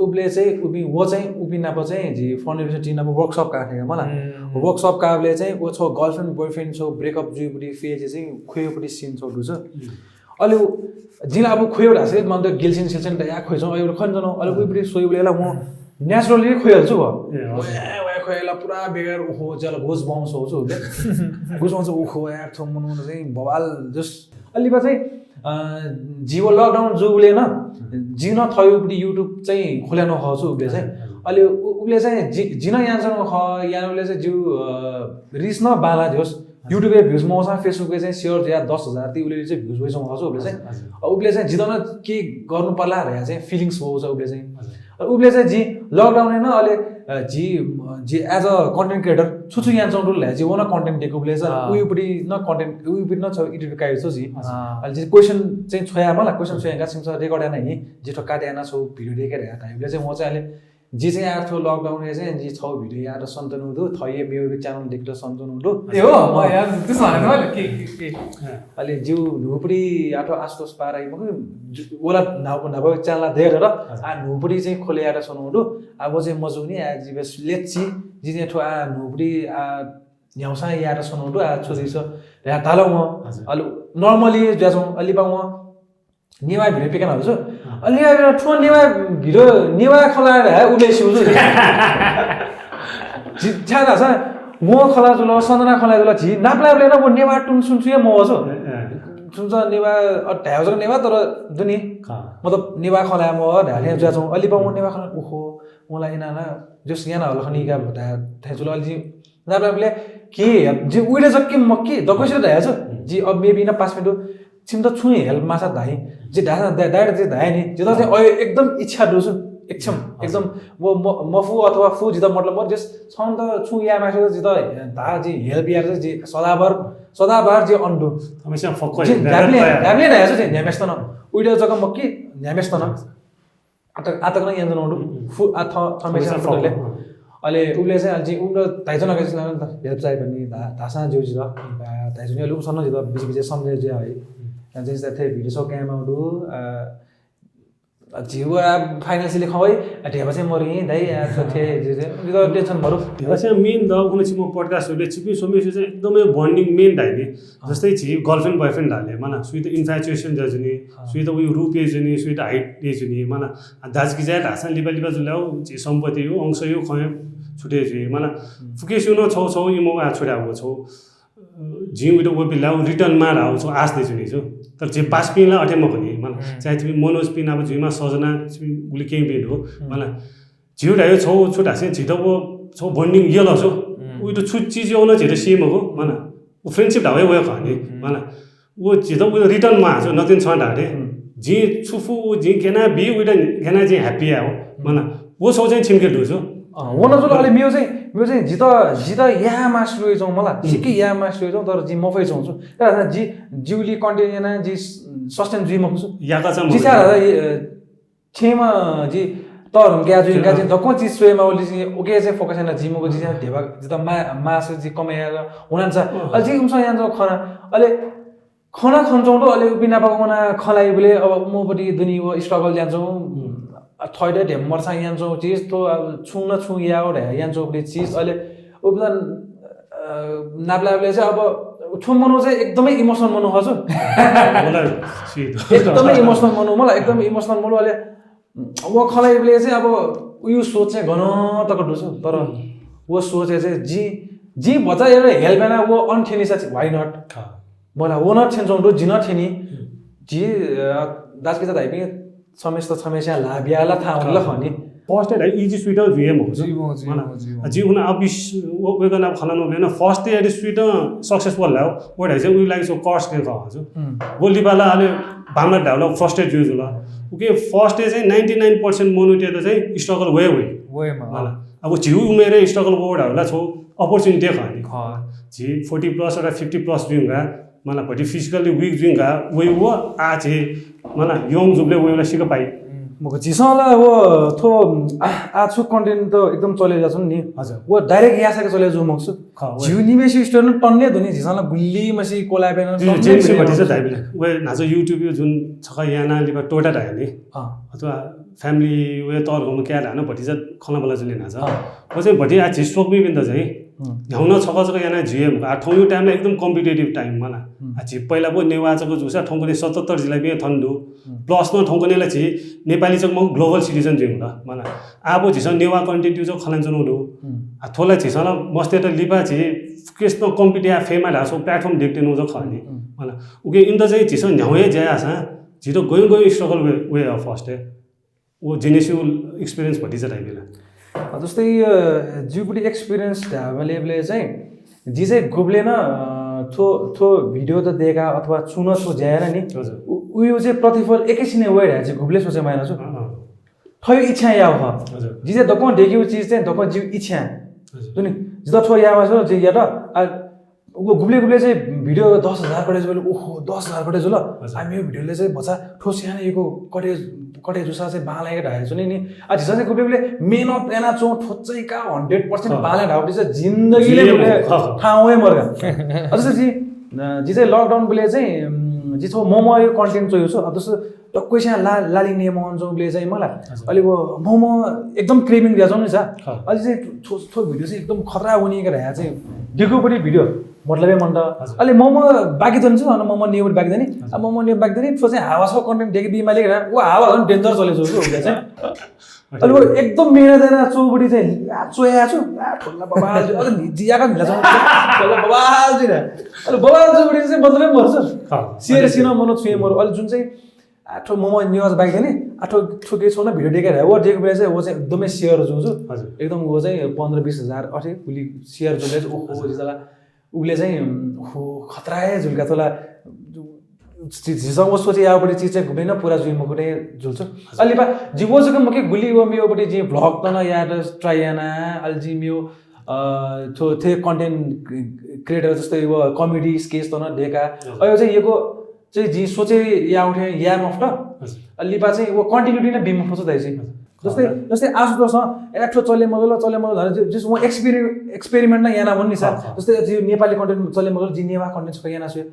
उबले चाहिँ उबि वो चाहिँ उबि नाप चाहिँ जि फाउन्डेसन टिम नाप वर्कसप का थे मला। वर्कसप काबले चाहिँ वो छौ गर्लफ्रेन्ड बॉयफ्रेन्ड छौ ब्रेकअप जुइपुटी फेज चाहिँ खुयोपुटी सिन छौ दु छु। अले जिला अब खुयो धासे मन त गिल्सिन सिल्सिन त या खुइछौ अले खन जनो अले उइपुटी सोइबले ला म नेचुरली खुइहाल्छु व। ए, हजुर। वा वा खुइला पुरा बेगर ओहो जल गुज बाउन्स हो छु। गुज बाउन्स ओहो यार थो मनु चाहिँ बवाल जस अलिबा चाहिँ अ, जिव लकडाउन जुबले न जिन थयुपटी YouTube चाहिँ खोल्यानो खछु उबले चाहिँ। अले उ- उबले चाहिँ जि- जिन यान छु ख यान उबले चाहिँ जिउ अ, रिस न बाला दियोस्। YouTube ए भ्युज मौसा Facebook ए चाहिँ सेयर या दस हजार ति उले चाहिँ भ्युज वइसम खछु उबले चाहिँ। अ, उबले चाहिँ जिदन के गर्नु पर्ला रे चाहिँ फिलिङ्स हो छ उबले चाहिँ। अ, उबले चाहिँ जि लकडाउन न अले अ, जि जि एज अ कन्टेन्ट क्रिएटर छु छु यान चौंडुल ला जि वन कन्टेन्ट देको उबले चाहिँ उयुपटी न कन्टेन्ट उयुपटी न छ एडिट कायो छ जि। अले जि क्वेसन चाहिँ छोया मला क्वेसन छोया गा सिमसा रेकर्ड याना हि जि ठो काटे याना छौ भिडियो देखे रे ताइ उबले चाहिँ म चाहिँ अले जि चाहिँ यार थो लकडाउन ए चाहिँ जि छौ भिडियो यार सन्तनु दु थये मेउ च्यानल देख सन्तनु दु। ए हो म यार तुस हाने वाला के के के। अले जिउ नुपडी आठो आसुतोष पाराइ मखु ओला नाउ नाउ च्यानल दे र आ नुपडी चाहिँ खोले यार सनु दु। आ वो चाहिँ मजुनी आ जि बेस लेची जि चाहिँ थो आ नुपडी आ न्याउसा यार सनु दु आ छु दिस या तालो म। अले नर्मली ज्याजो अलिबा म नेवा भिडियो पिकाना हो छु। अले नेवा भिडियो थो नेवा भिडियो नेवा खला रे उले सिउ छु। जि छ्या दासा म खला जुल सन्दना खला जुल जि नापला बले न वो नेवा टुन सुन छु या म हो छु। सुन छु नेवा अ ढायो जक नेवा तर दुनी मतलब नेवा खला म ढाले ज्याजो अलिबा म नेवा खला ओहो मला इना ना जस याना हल खनी का ढायो थै जुल अलि नापला बले के जि उइडे जक कि मक्की दक्वसित धाया छु। जि अब मेबी ना पाँच मिनट छिम त छु हेल्प मासा धाइ जि ढासा डाइरेक्ट जि धाइ नि जि त चाहिँ अय एकदम इच्छा दु छु। एकदम एकदम वो म- मफु अथवा फु जित मतलब म जस छन त छु या मासा जित धा जि हेल्प यार जि सदाबर सदाबर जि अन दु। हमेशा फक्क जि डाबले डाबले धाया छु जि न्यामेस्तन उइडे जक मक्की न्यामेस्तन। आतक आतक न यान जनो दु फु आ थ थमेसा फुटले। अले उबले चाहिँ अझ उम्र धाइजन अगाडि चाहिँ हेल्प चाहिँ पनि धासा जिउ जित धाइजन अले उसन जित बिच बिच सम्झे जे है। चाहिँ थे भिडियो सो क्यामा दु। जिउ फाइनेन्सियली खवै ढेबा चाहिँ मरि दाइ थे जित टेन्सन भरु। ढेबा चाहिँ मेन द उन छिम पोडकास्ट उबले छिपि सोमेसु चाहिँ एकदमै बन्डिङ मेन धाइ नि। जस्तै छि गर्लफ्रेन्ड बॉयफ्रेन्ड धाले माना सुइत इन्फ्याचुएसन ज्या जुनि सुइत उयो रूप ए जुनि सुइत हाइट ए जुनि माना दाजकी जाय धासा लिपा लिपा जुल्याउ छि सम्पत्ति यो अंश यो खय छुटे जुइ माना फुकेसु न छौ छौ इमो आ छुट्या हो छौ। जिउ उइत वो बिलाउ रिटर्न मा धाउ छौ आश दे जुनि छु। तर जे पास पिला अथे मखनि माना चाहे तिमी मनोज पिना जुइमा सजना उले के बिन हो माना झिउ धायो छौ छु धासे झित वो छौ बन्डिङ यल छु। उइत छु चिज यो न झित सी मगु माना उ फ्रेन्डसिप धावे वय खनि माना उ झित उ रिटर्न मा छु नथिङ छ धारे। जि छु फु उ जि केना बी उइत केना जि ह्याप्पी आ हो माना वो छौ चाहिँ छिमके दु छु। वन जुल अले मिउ चाहिँ मिउ चाहिँ जित जित या मास्टर वइ छौ मला सिक्की या मास्टर वइ छौ तर जि मफै छौ छु। तर जि जिउली कन्टेन्ट याना जि सस्टेन जुइ मखु छु। याका चाहिँ जि मखु। छेमा जि तर क्या जुइ क्या जुइ दक्व चिज सोयेमा ओली जि ओके चाहिँ फोकस याना जिमको जि चाहिँ धेबा जित मा मास जि कमाया हुनान्छ। अले जि उमस यान खना अले खना खन चौंडो अले बिना पकवना खलाई बले अब मोपटी दुनी वो स्ट्रगल यान चौ थैडे ढेम मर्सा यान चौ चिज तो अब छुं न छुं याओ ढे यान चौ बले चिज अले उबला नापलाइबलय् चाहिँ अब थ्व मनू चाहिँ एकदमै इमोसनल मनू खः छु। मलाई स्वीट। एकदमै इमोसनल मनू, मला एकदमै इमोसनल मनू। अले व खलाइबलय् चाहिँ अब उयो सोच चाहिँ गन तक दु छु, तर व सोच चाहिँ जि जि भचा एउटा हेल्प याना व अन थ्यनी सा, why not? मला व न थ्यन च्वंगु दु, जि न थ्यनी। जि दाजुकिजा धाइपिं समेस्त छमेस्या ला बिया ला थाहा होला खनि। फर्स्ट एड इजी स्वीट जुइ मखु। जुइ मखु, जुइ मखु, जुइ मखु। जि उन अबिस वेगन अब खलन उबले न फर्स्ट एड स्वीट सक्सेसफुल ला, वो धाइ चाहिँ उइ लागि सो कर्स के खः हजु। वो लिपाला अले बामला धाउला फ्रस्ट्रेट जुइ जुल। उके फर्स्ट एड चाहिँ नाइन्टी नाइन पर्सेन्ट मनूतेत चाहिँ स्ट्रगल वे वे। वयमा अब झिउ उमेर स्ट्रगल वो धाउला छौ अपर्च्युनिटी खः नि। खः। झी फोर्टी प्लस र फिफ्टी प्लस जुइगा, मला भति फिजिकल्ली विक जुइगा वइ वो आ झे मला यङ जुबले वइला सिक पाइ। मखु झीसं ला व थ्व आ छु कन्टेन्ट त एकदम चले जाछन् नि। हजुर। व डाइरेक्ट यासाके चले जु मखु। खः, व। झिउ निमेसी स्टोरी टन्ने धुनि झीसं ला गुल्ली मसी कोलाबेन जुन जेम्स भति चाहिँ धाइबिल। वे नाच युट्युब जुन छक याना लिपा टोटा धाइ नि। अथवा फ्यामिली वे तल घम क्या धान भति चाहिँ खना बला जुले नाच। व चाहिँ भति आ झी सोकमी बिन्द चाहिँ न्ह्याउन छक छक याना झिए मखु। आ थौं टाइमला एकदम कम्पिटिटिभ टाइम मला। आ झी पहिला पो नेवाचक जुसा थौंकने सतहत्तर जिल्ला पिं थन दु। प्लस न थौंकने ला झी नेपाली चक मखु ग्लोबल सिटिजन जुइ मला। आ पो झीसं नेवा कन्टेन्ट युजक खलान चनु दु। आ थोला झीसं ला मस्ते त लिपा झी केस न कम्पिटिया फेमा धासो प्लेटफर्म देखते नु जक खनि। मला उके इन्द चाहिँ झीसं न्ह्याउ हे ज्या आसा झी त गयु गयु स्ट्रगल वे वे फर्स्ट है। वो जेनेसिउ एक्सपिरियन्स भति चाहिँ धाइबिल। जस्तै जिउपट्टि एक्सपिरियन्स धाबले चाहिँ जि चाहिँ गुबले न थो थो भिडियो त देखा अथवा चुन थो ज्याएन नि। उयो चाहिँ प्रतिफल एकैछिने वे धाइ चाहिँ गुबले सोचे माइन छु। थयो इच्छा या हो। जि चाहिँ दक्वं देखिउ चिज चाहिँ दक्वं जिउ इच्छा। जुनि जित थो यामा छु जि यात। व गुबले गुबले चाहिँ भिडियो दस हजार कटे जुल। ओहो दस हजार कटे जुल। आ मेउ भिडियोले चाहिँ भचा ठोस याना यको कटे कटे जुसा चाहिँ बांलायक धाइ जुनि नि। आ झिसा चाहिँ गुबले गुबले मेहनत याना चौ ठोस चाहिँ का हन्ड्रेड पर्सेन्ट बांलायक धाउ दिसा जिन्दगीले गुबले थाहा वै मर्गा। अझ जि जि चाहिँ लकडाउन बुले चाहिँ जि छौ मोमो यो कन्टेन्ट चोयो छु। अब जस्तो टक्कै स्या ला लाली ने मन चौ बुले चाहिँ मला अलि वो मोमो एकदम क्रेभिङ दिया चौ नि सा। अलि चाहिँ थो थो भिडियो चाहिँ एकदम खतरा वनी का धाया चाहिँ दिगु पनि भिडियो मतलबै मन त। अलि मोमो बाकी दन छु अन मोमो नेवर बाकी दनि। अब मोमो नेवर बाकी दनि थो चाहिँ हावा छ कन्टेन्ट देखि बिमाले का वो हावा झन् डेन्जर चले छु उले चाहिँ। अलि वो एकदम मेहनत याना चौबडी चाहिँ चोया छु। आ ठोल्ला बबाल अझ जियाका मिला छ। ठोल्ला बबाल जिना। अलि बबाल चौबडी चाहिँ मतलबै मर्छ। शेयर सिन मनो छुए मरु अलि जुन चाहिँ आठो मोमो न्यूज बाइक नि आठो ठुके छोन भिडियो देखे रहे वो देख बेला चाहिँ वो चाहिँ एकदमै शेयर जुजु। एकदम वो चाहिँ पन्ध्र बिस हजार अठे पुलि शेयर जुले ओहो जिजला। उले चाहिँ हो खतरा हे जुलका थोला। झिसं वो सोचे यावपट्टि चिज चाहिँ गुबले न पूरा जुइ मखुटे जुल्छ। अलिपा जि वो जक मके गुली वो मेवपट्टि जि भ्लग तन याद ट्राई याना अलि जि मेव थो थे कन्टेन्ट क्रिएटर जस्तै वो कमेडी स्केच तन देका। अयो चाहिँ यको चाहिँ जि सोचे याउठे या मफ्ट। अलिपा चाहिँ वो कन्टिन्युटी नै बिम फछ दाइ चाहिँ जस्तै जस्तै आशुतोष ए ठो चले मजल चले मजल जस वो एक्सपेरिमेन्ट एक्सपेरिमेन्ट नै याना वन्नी सा। जस्तै जि नेपाली कन्टेन्ट चले मजल जि नेवा कन्टेन्ट छ याना सु।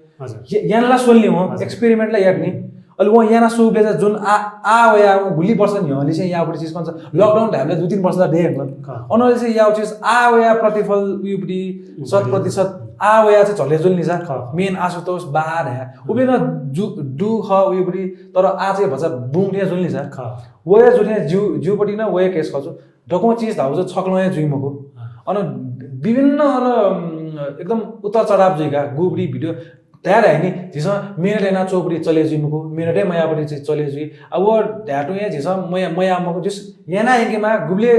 यानला सोल्नी हो एक्सपेरिमेन्टला यात नि। अलि वो याना सु बेजा जुन आ आ वया गुली वर्ष न्ह्यली चाहिँ यावपट्टि चिज कन्छ। लकडाउन धाइबला दुई तीन वर्ष ला दे। अनले चाहिँ याव चिज आ वया प्रतिफल उयुपट्टि शत प्रतिशत आ वया चाहिँ झले जुल नि जा। मेन आशुतोष बाहर है उबे न जु दु ख उयुपट्टि। तर आ चाहिँ भचा बुङ थे जुल नि जा। वया जुथे जिउ जिउपट्टि न वया केस खछु। दक्वं चिज धाउ चाहिँ छक्लंया जुइ मखु। अन विभिन्न अन एकदम उतार चढाव जुइका गुबडी भिडियो तयार है नि। झिसं मेहनत याना चोपडी चले जुइ मखु। मेहनत हे मयापडी चाहिँ चले जुइ। अब वो ध्याटु हे झिसं मया मया मखु। जिस याना यंकेमा गुबले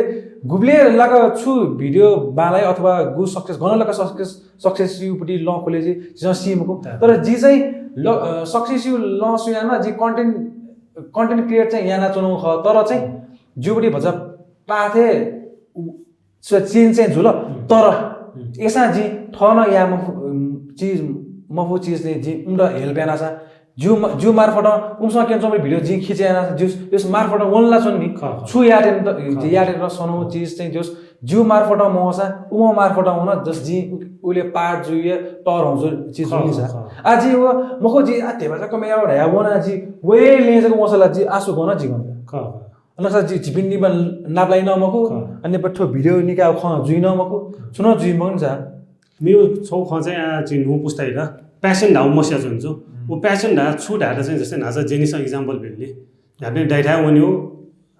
गुबले लाक छु भिडियो बालाय अथवा गु सक्सेस गन लाक सक्सेस सक्सेस युपटी ल खोले जि झिसं सी मखु। तर जि चाहिँ ल सक्सेस यु ल सुयाना जि कन्टेन्ट कन्टेन्ट क्रिएट चाहिँ याना चुनौ ख। तर चाहिँ जिउपटी भचा पाथे चेन्ज चाहिँ जुल। तर एसा जि थन या मफु चिज मफु चिज चाहिँ जि उम्र हेल्प यानासा जिउ जिउ मार्फत उमसँग केन्चोमरी भिडियो जि खिचे यानासा जिउ यस मार्फत वनला छु नि। छु याटेन त याटेन सनौ चिज चाहिँ जस जिउ मार्फत मवसा उम मार्फत वन जस जि उले पार्ट जुइए तर हौ चिज जुनि सा। आ जि व मखो जि आ धेबा कमे यावर या वना जि वे ले जक वसला जि आसु गन जि गन। नसा जि झिपिन निबा नापलाइ न मखु। अनि पठो भिडियो निका ख जुइ न मखु। छु न जुइ मखु जा। मेगु छगू खँ चाहिँ आ चाहिँ न्हू पुस्ताइ ला passion धाउ मस्या जुन छु। व passion धा छु धायेत चाहिँ जस्तै न्हाचा जेनिस example बेले। न्हापे दाइथाय् वन्यो,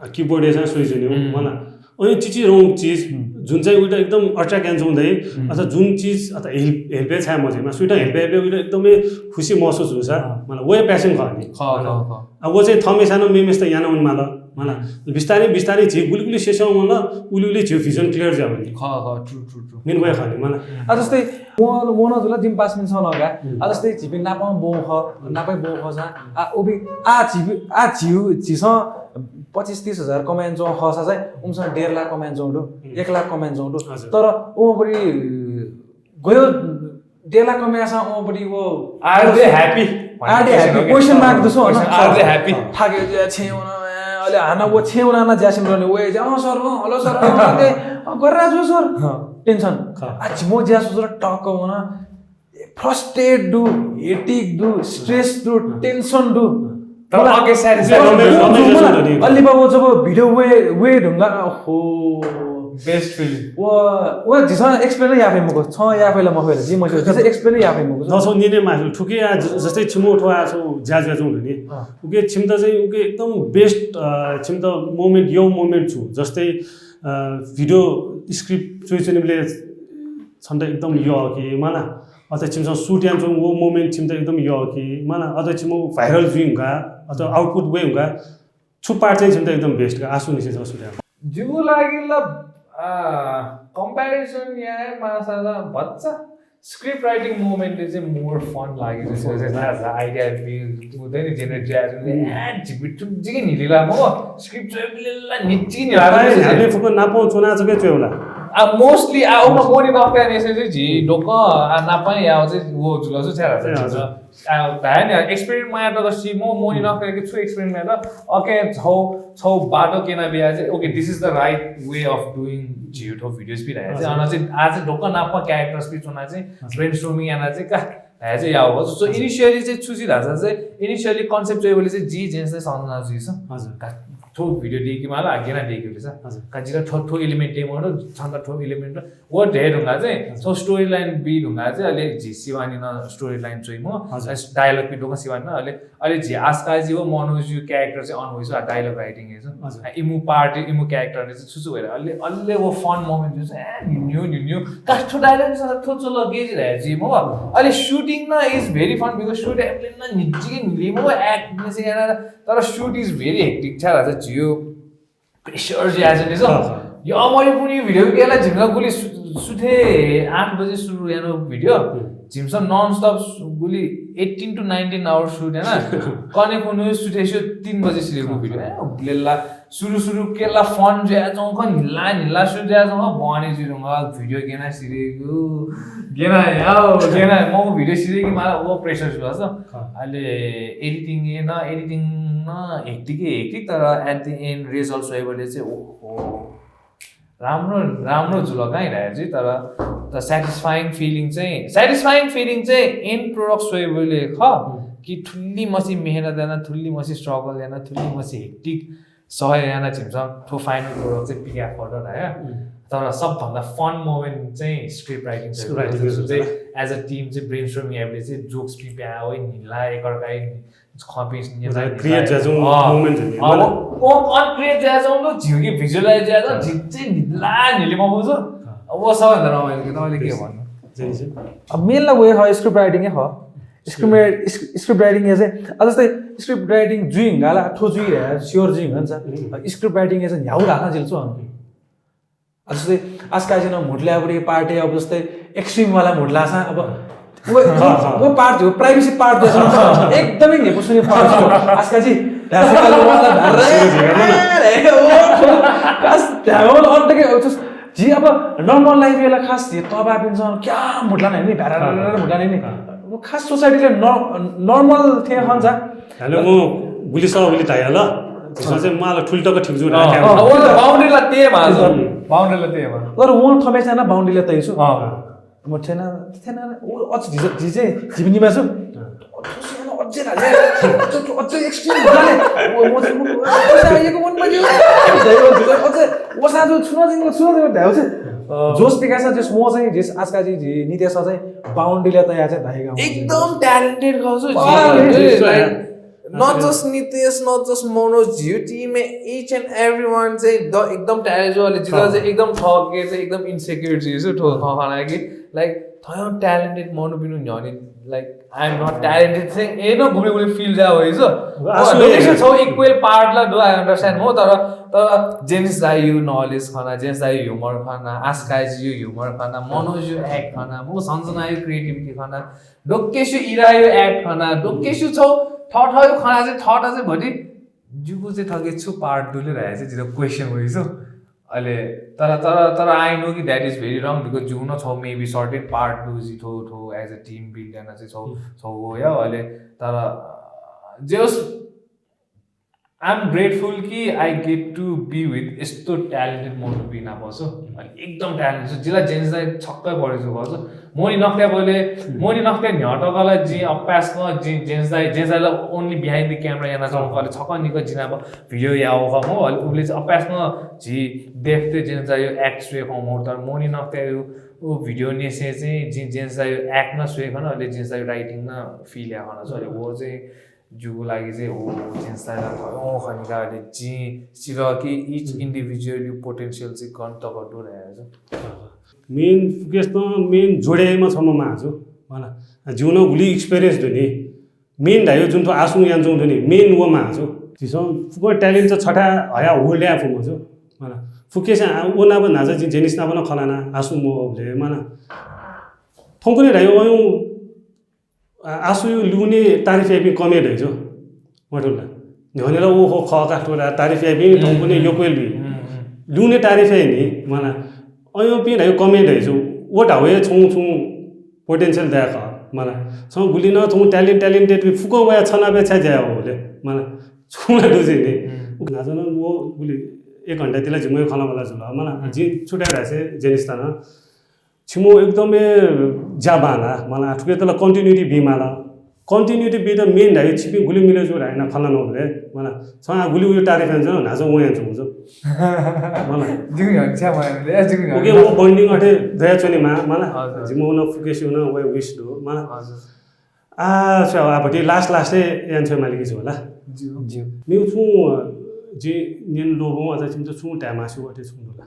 आ, keyboard यासा सुइ जुन्यो, मला। अनि चिचि रौं चिज जुन चाहिँ उइटा एकदम attract यान जुन दइ, अथवा जुन चिज अथवा help help छाय मजे मा सुइटा help help उइटा एकदमै खुशी महसुस हुन्छ। मला वय passion खः नि। खः, खः, खः। अब वो चाहिँ थमेसा न मेमेस त याना उन माला। मला बिस्तारै बिस्तारै झी गुलिगुली सेसं मला उलिउली झी vision clear जा भने। खः, खः, true, true, true। मेन वय खः नि मला। आ जस्तै वो वो न जुला जिम पास मिन छ लगा। आ जस्तै झिपिं नापं बौ ख, नापै बौ ख सा। आ उबि आ झिपि आ झिउ झिसं पच्चिस तीस हजार कमाइन जौ ख सा चाहिँ उमसं डेढ लाख कमाइन जौ दु, एक लाख कमाइन जौ दु। तर ओ बरी गयो डेढ लाख कमाइसा ओ बरी वो Are they happy? Are they happy? Question mark दुसो। Are they happy? थाके जे छे वना अले हाना वो छे वना ना ज्यासिम रहने वो जे अ सर अ हलो सर अ दे अ गर्रा जो सर। Tension। आ झिमो ज्या सुजुर टक वना frustrate दु, headache दु, stress दु, tension दु। तर अके satisfaction अल्ली बाबा जब video वे वे ढुंगा हो best feeling। वो वो जिसं explain या फे मको छ या फे ला मफे ला जि मसे जिसं explain या फे मको। दसौं निने मासु ठुके आ जस्तै छिमो ठो आ सो ज्या ज्या जुन नि। उके छिमता चाहिँ उके एकदम best छिमता moment यो moment छु जस्तै video script चोइ चोइ बेले छन्त एकदम यो कि मला अथवा छिमसं shoot यान छु वो moment छिमता एकदम यो कि मला अथवा छिमो viral जुइ हुँका अथवा output वे हुँका छु part चाहिँ छिमता एकदम best का आसु निसे छ shoot यान। जिगु लागि ला comparison या मासा ला बच्चा script writing moment ले चाहिँ more fun लाग्यो जस्तो चाहिँ ना idea हुँदैन generate ज्या जुन ए झिपि ठुक जिगे निलिला म script चाहिँ बिलेला निच्ची निला। हाने फुक नापं चोना चके चोला। आ mostly आ ओमा मोनी नक्ता नेसे चाहिँ झी डोक आ नापं या चाहिँ वो जुल चाहिँ छ्या आ धायेन experiment माया त सी म मोनी नक्ता के छु experiment माया त अके छौ छौ बाटो केना बिया चाहिँ okay this is the right way of doing झिउ ठो videos भी रहे चाहिँ अन चाहिँ आज डोक नापं characters भी चोना चाहिँ brainstorming याना चाहिँ का धायें चाहिँ याः हो। So initially चाहिँ छु चाहिँ धाःसा चाहिँ initially concept चाहिँ बोले चाहिँ जी जेन्स चाहिँ सम्झना जुइछ। हजुर। का थो video देकी माला आगे ना देकी बोले छ। हजुर। का जिला थो थो element दे मोर छन्द थो element वो ढेर हुँगा चाहिँ थो story line beat हुँगा चाहिँ अले जी शिवानी न story line चाहिँ म हजुर। Dialogue भी डोका शिवानी न अले अले जी आस्का जी वो मनोज यु character चाहिँ अन होइछ dialogue writing है छ। हजुर। इमु part इमु character चाहिँ छु छु भएर अले अले वो fun moment जो चाहिँ ए न्यू न्यू न्यू काठो dialogue छ थो चो लगे जी रहे जी म अले shooting न is very fun because shoot एप्लेन न निजी के निली म act न से याना तर shoot is very hectic छ राजा जियो pressure ज्या छ नि सो। हजुर। यो अमरी पुनी video गेला झिंगा गुली सुथे आठ बजे सुरु यानो video झिमसं non stop गुली eighteen to nineteen hours shoot याना कने कुनु सुथे सो तीन बजे सिलेको video है उगलेला सुरु सुरु केला fun ज्या जौं ख निला निला सु ज्या जौं ख बने जुरुंगा video गेना सिरेगु गेना याओ गेना म video सिरेगु माला वो pressure सुला छ। अले editing ए न editing न hectic hectic तर at the end result सोइबले चाहिँ ओहो राम्रो राम्रो जुल काई रहे जी तर the satisfying feeling चाहिँ satisfying feeling चाहिँ end product सोइबले ख कि थुल्ली मसी मेहनत याना थुल्ली मसी struggle याना थुल्ली मसी hectic सहर याना झिमसं थो final product चाहिँ पिका photo रहे। तर सबभन्दा fun moment चाहिँ script writing script writing चाहिँ as a team चाहिँ brainstorming एबले चाहिँ jokes पिप्या ओइ निला एकअर्काइ खपिस नि create ज्या जौं moment नि वो create ज्या जौं लो झिउकी visualize ज्या जौं झिचे निला निले म बुझो। अब वो सबभन्दा रमाइलो के तपाईले के भन्नु अब main ला वो ह script writing ह script script writing या चाहिँ अ जस्तै script writing जुइंगाला थो जुइ sure जुइंगन्छ script writing या चाहिँ न्याउ राखा जिल छु अ जस्तै आजकाल जिन मुडल्या बडी part अब जस्तै extreme वाला मुडला सा अब वो वो part जो privacy part जो एकदमै नि पुसुनी part जो आजकाल जी ढासकाल वाला रे रे ओ खास ध्यान और तक जी अब normal life वाला खास ये तबा पिन क्या मुडला नहीं नहीं भरा मुडला नहीं नहीं वो खास society ले normal थे हन जा हेलो म गुली सब गुली ताया ल जिसो चाहिँ माला ठुल तक ठिक जु राख्या अब boundary ला ते मा boundary ला ते मा तर वो थमे चाहिँ ना boundary ला तैसु म थेना थेना अझ झिजे झिजे जिबनी मासु अझै अझै extreme अझै अझै वसा जो छुन दिन छुन दिन धाउ छ जोस पिकासा जस म चाहिँ जस आस्का जी जी नितेश चाहिँ बाउन्ड्रीले तया चाहिँ धाइगा एकदम ट्यालेन्टेड गर्छु वाह, yes, yes, not just Nitesh not just Manoj यो team each and every one चाहिँ द एकदम ट्यालेन्टेड वाले जिता चाहिँ एकदम थके चाहिँ एकदम इन्सेक्युर जिसु ठो खना कि लाइक थयं ट्यालेन्टेड मनु बिनु न्ह्यने like I am not talented चाहिँ ए न गुबे गुबे फिल जा हो इज आसु छौ इक्वल पार्ट ला डु आई अन्डरस्ट्यान्ड हो तर तर जेन्स दाइ यु नलेज खना जेन्स दाइ ह्युमर खना आस्काइज यु ह्युमर खना मनोज यु एक्ट खना मु सञ्जना यु क्रिएटिभिटी खना डोकेसु इरा यु एक्ट खना डोकेसु छौ ठ ठ यु खना चाहिँ ठ ठ चाहिँ भति जुगु चाहिँ थके छु पार्ट डुले रहे चाहिँ जिरो क्वेसन हो इज अले तर तर तर आई नो कि द्याट इज भेरी रङ बिकज जुन छौ मेबी सर्टेन पार्ट डु जि थो थो एज अ टिम बिल्ड याना चाहिँ छौ छौ हो या अले तर जे होस् आई एम ग्रेटफुल कि I get to be with यस्तो ट्यालेन्टेड मोटो बिना पर्छ अनि एकदम ट्यालेन्टेड छ जिला जेन्स दाइ छक्कै परेछु गर्छु मोनी नख्त्या बोले मोनी नख्त्या न्ह्यटकला जि अप्यासमा जि जेन्स दाइ जेन्स दाइला ओन्ली बिहाइन्ड द क्यामेरा याना छौँ कले छक्क निक जिना भिडियो याओ खमो अले उबले चाहिँ अप्यासमा झी देख्थे जेन्स दाइ यो एक्ट स्वे खमो तर मोनी नख्त्या यो ऊ भिडियो नेसे चाहिँ जि जेन्स दाइ यो एक्ट न स्वे खन अले जेन्स दाइ राइटिङ न फिल या खन अले वो चाहिँ जुगु लागि चाहिँ हो जेन्स दाइ ला थयो खनिका अले जि सिर कि इच इन्डिभिजुअल यो पोटेन्सियल चाहिँ गन तक डोर आयो मेन फुकेस त मेन जोडेमा छम्म माजु मला जिउन गुली एक्सपिरियन्स दुनी मेन धायो जुन थो आसुङ यान जुन थुनी मेन वो माजु झिसं फुक ट्यालेन्ट छ छठा हया होल्ड या फु मजु मला फुकेस आ- ओ नाब नाजा जि जेनिस नाब न खलाना आसुङ मो भले मला थौंकुने धायो अयु आ- आसु यु लुने तारिफ याबी कमे धाइजो मटुला न्ह्यनेर ओ हो ख का थोड़ा तारिफ याबी थौंकुने योक्वेल बी लुने तारिफ याइ नि मला अयो पि धायो कमे धाइजो ओ धावे छौ छौ पोटेन्शियल दया ख मला छौ गुली न छौ ट्यालेन्ट ट्यालेन्टेड बी फुक वया छना बे छा जाय हो ले मला छौ ला दुजे नि नाजन ओ गुली एक घण्टा तिला जिमय खला मला जुल मला जि छुट्या रासे जेनिस्तान छिमो एकदमै ज्या बांला मला थुके तला कन्टिन्युटी बी माला कन्टिन्युटी बी त मेन धायो छिपिं गुली मिले जु रायना खला नबले मला छ आ गुली उयो तारिफ यान जन नाजो वया जु जु मला जिउ हन छ्या मायले जिउ ओके वो बन्डिङ अथे दया चोनी मा मला जिमो न फुकेसी न वय विश दु मला हजुर आ छ आ भति लास्ट लास्ट यान छ मालिक जु होला जिउ मिउ छु जे नेन लोबो अथवा छिम त छु टाइम आसु अथे छु होला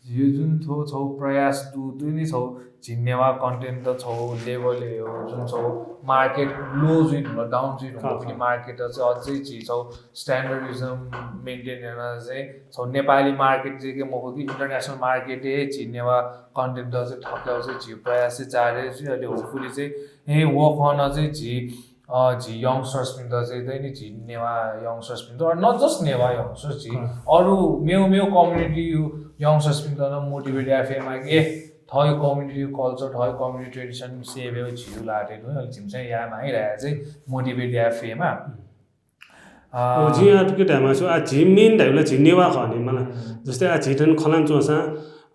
यो जुन छौ छौ प्रयास दु दुई नै छौ झिन्नेवा कन्टेन्ट त छौ लेभल हो जुन छौ मार्केट लो जुइन होला डाउन जुइन होला पनि मार्केट चाहिँ अझै झी छौ स्ट्यान्डर्डिजम मेन्टेन गर्न चाहिँ छौ नेपाली मार्केट चाहिँ के मखो कि इन्टरनेसनल मार्केट झिन्नेवा कन्टेन्ट चाहिँ थक्याउ चाहिँ झिउ प्रयास चाहिँ चारे चाहिँ अहिले होपफुली चाहिँ हे वर्क गर्न चाहिँ झी अ, झी यङ्स्टर्सपिन्त चाहिँ चाहिँ नि झी नेवा यङ्स्टर्सपिन्त अर नट जस्ट नेवा यङ्स्टर्स झी अरू मेउ मेउ कम्युनिटी यु यङ्स्टर्सपिन्त न मोटिभेट या फेमा कि ए थयो कम्युनिटी कल्चर थयो कम्युनिटी ट्रेडिसन सेभ झिउ लाटे नु झिम चाहिँ या माइ राया चाहिँ मोटिभेट या फेमा ओ जि आ तुके धामा छु आ झि मेन धाइबला झि नेवा खनि मला जस्तै आ झि थन खलान चोसा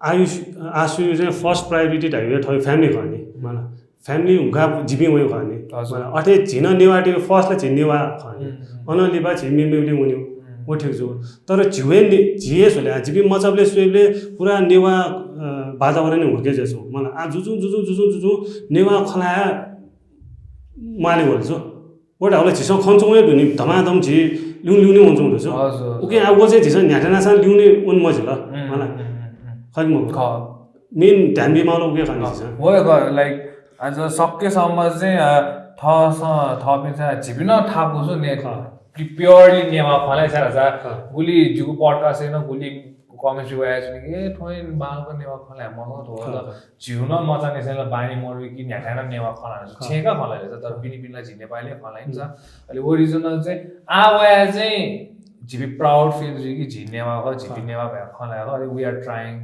आयुष आसु चाहिँ फर्स्ट प्रायोरिटी धाइबे थयो फ्यामिली खनि मला फ्यामिली हुँका जिबी वयो खनि हजुर। मला अथे झिन नेवा टे फर्स्ट ला झि नेवा खनि अन लिबा झि मेमेबली वन्यो ओ ठीक छु तर झिवे ने- झिए सोले आ जिबी मजबले सोइबले पुरा नेवा अ, वातावरण हुर्के जसो मला आ जुजु जुजु जुजु जुजु नेवा खलाया माले वल छु ओटा होला झिसं खन्चुं वया दुनि धमाधम झि लिउ लिउने वन्चुं दु छु हजुर ओके आ वो चाहिँ झिसं न्याठेनासा लिउने वन मजिल मला खै म ख मेन ध्यान बिमालो उके खाने झिसं वय ग लाइक आज सकेसम्म चाहिँ अ, थस थपिन चाहिँ झिपिन थाकु छु ने प्योरली नेवा खलाइ सारा जा गुली जुगु पडकास्ट न गुली कमेन्ट्री वया छु कि ए थोइन बालको नेवा खलाइ मनो थो त झिउ न मचा नेसेला बानी मरु कि न्याठाना नेवा खला छेका खला छ तर पिनी पिनला झि नेपाली खलाइन छ अले ओरिजिनल चाहिँ आ वया चाहिँ झिपी प्राउड फिल जु कि झि नेवा ख झिपी नेवा भया खला ख अले we are trying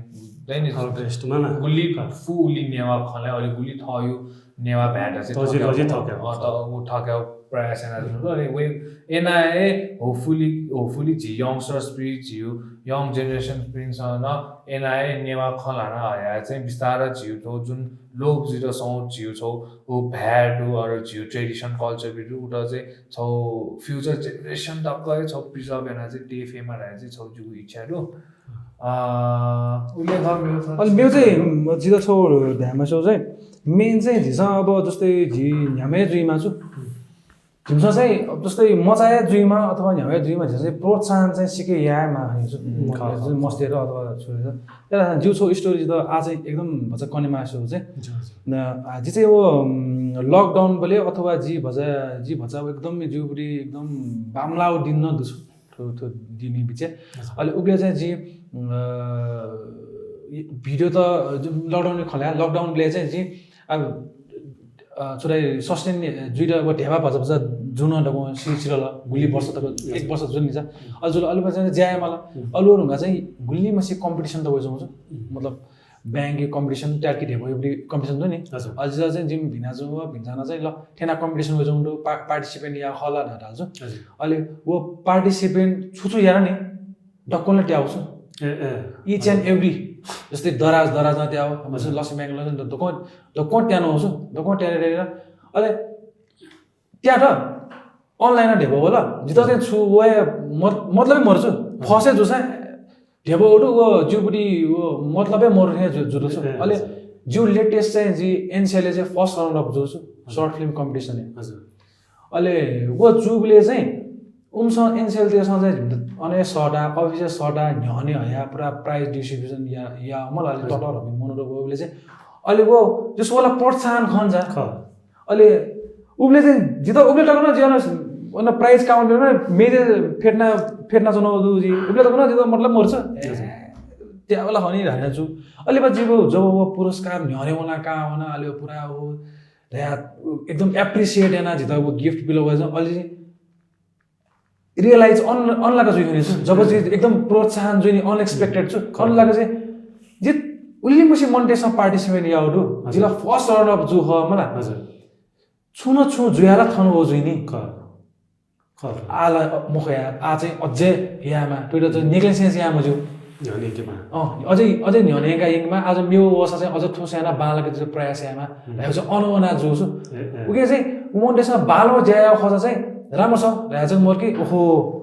their best मला गुली फुली नेवा खला अले गुली थयु नेवा भ्याट चाहिँ तजि- तजि थक्याउ। अ, त उ थक्याउ प्रयास यानाच्वनागु दु। अले वे एनाः हे hopefully, hopefully झी youngsters पिं, झीगु young generation पिन्सं नं एनाः हे नेवाः खँ ल्हाना हयाः चाहिँ बिस्तारं झीगु थ्व जुन लोप जुइत स्वंगु झीगु छगू व भाय् दु, अले झीगु tradition culture पिं दु, उत चाहिँ छगू future generation तक हे छगू preserve यानाः चाहिँ तये फयेमा धयाः चाहिँ छगू जिगु इच्छा दु। अ, उल्लेख मेगु छ। अले मेगु चाहिँ, म, जितः छगू धायेमास्ति चाहिँ, main चाहिँ झीसं अब जस्तै झी न्ह्याम्ह जुइमाःगु छु। झीसं चाहिँ, अब जस्तै मचा हे जुइमा अथवा न्ह्याम्ह जुइमा, झीसं चाहिँ प्रोत्साहन चाहिँ सिक्क यायेमाः खनी छु। उम्, म, खः, जुन खः। मस्तेत अथवा छुरेत। तर जिगु छगू story जितः आः चाहिँ एकदम भचा कनेमाःगु चाहिँ। हजुर, हजुर। न, आ, जि चाहिँ व, उम्, lockdown बलय् अथवा जि भचा, जि भचा एकदम जिगु बुद्धि एकदम बांमलाःगु दिन नं दु छु। थ्व, थ्व दिंया बिचय्। हजुर। अले उबलय् चाहिँ जिं, अ, video त जुन lockdown खँ ल्हाये, lockdown बलय् चाहिँ जिं, अ, अ, छु धाइ, sustain जुइत व ध्यबा भचा भचा जुन दक्वं सि-, सिधल, गुलि वर्ष तक, हजुर। एक वर्ष जुल नि सा। अले जुल, अले चाहिँ ज्या यायेमाल। हजुर। अले व धुंकाः चाहिँ गुलिमछि competition त वयाच्वंगु छु। हजुर। मतलब, bank-य् competition, त्यात कि ध्यबा, एभ्री competition दु नि। हजुर। अले जितः चाहिँ जिमि भिनाजु व भिन्चाना चाहिँ ल, थथे यानाः competition वयाच्वंगु दु, पा-, participant या हल धाल जु। हजुर। अले व participant छु छु याना नि, दक्वं ला त्याःगु छु। ए, ए। Each and every, जस्तै दराज, दराज नं त्याःगु, हजुर। लसि म्याङ्गल नं दक्वं, दक्वं त्याःगु छु, दक्वं त्यारे, त्यारे, अले त्यात, online नं ध्यबा वल। जितः चाहिँ छु वया मत-, मतलबै मरु छु। हजुर। फसे जुसा ध्यबा वःगु व जिगु बुद्धि व मतलबै मरु हे जु-, जुल छु। ए, ए, अले हजुर। जिगु latest चाहिँ जि एनसिएलय् चाहिँ first runner up जूगु छु, हजुर। Short film competition-य्। हजुर। अले व जूबलय् चाहिँ उमिसं एनसिएलतय्‌सं चाहिँ अन हे सःता, office-य् सःता, न्ह्यःने हयाः पुरा prize distribution या, या मला, अले हजुर। ततःधंपिं मनूत वःबलय् चाहिँ अले व जस वला प्रोत्साहन खन जा। खः। अले उबलय् चाहिँ जितः उबलय् तक नं जि अन, अन prize counter-य् मेजय् फ्यतुना, फ्यतुनाच्वनागु दु जि। उबलय् तक नं जितः मतलब मरु छु। ए, हजुर। त्याःबलय् हनी धाःगु छु। अले बा जिगु जब व पुरस्कार न्ह्यःने वना का वना, अले पुरा व धया एकदम appreciate याना जितः व gift बिल वया चाहिँ अले realize अन, अनलाक जुइ खनी छु। जब जि एकदम प्रोत्साहन जुइ नि, unexpected छु। खः। अनलाक चाहिँ जि उलिमछि मनूतय्‌सं participate याःगु दु। हजुर। जिला first runner up जू खः मला। हजुर। छुं न छुं जुयाः ला थनवः जुइ नि। खः। खः। आः ला मखु या, आः चाहिँ अझै यायेमाः, थुइत चाहिँ नेकलें सेंस याये मज्यू। न्ह्यःने यंकेमाः। अँ, अझै, अझै न्ह्यःने यंका यंकेमाः, आः मेगु वःसा चाहिँ अझ थुसा यानाः बांलाक जुइत प्रयास यायेमाः। हम्म। धाःसा चाहिँ अन वना जू छु। ए, ए। उकिं चाहिँ मनूतय्‌सं बांलाक ज्या याःगु खःसा चाहिँ राम्रो छ धाःसा चाहिँ मरु कि, ओहो,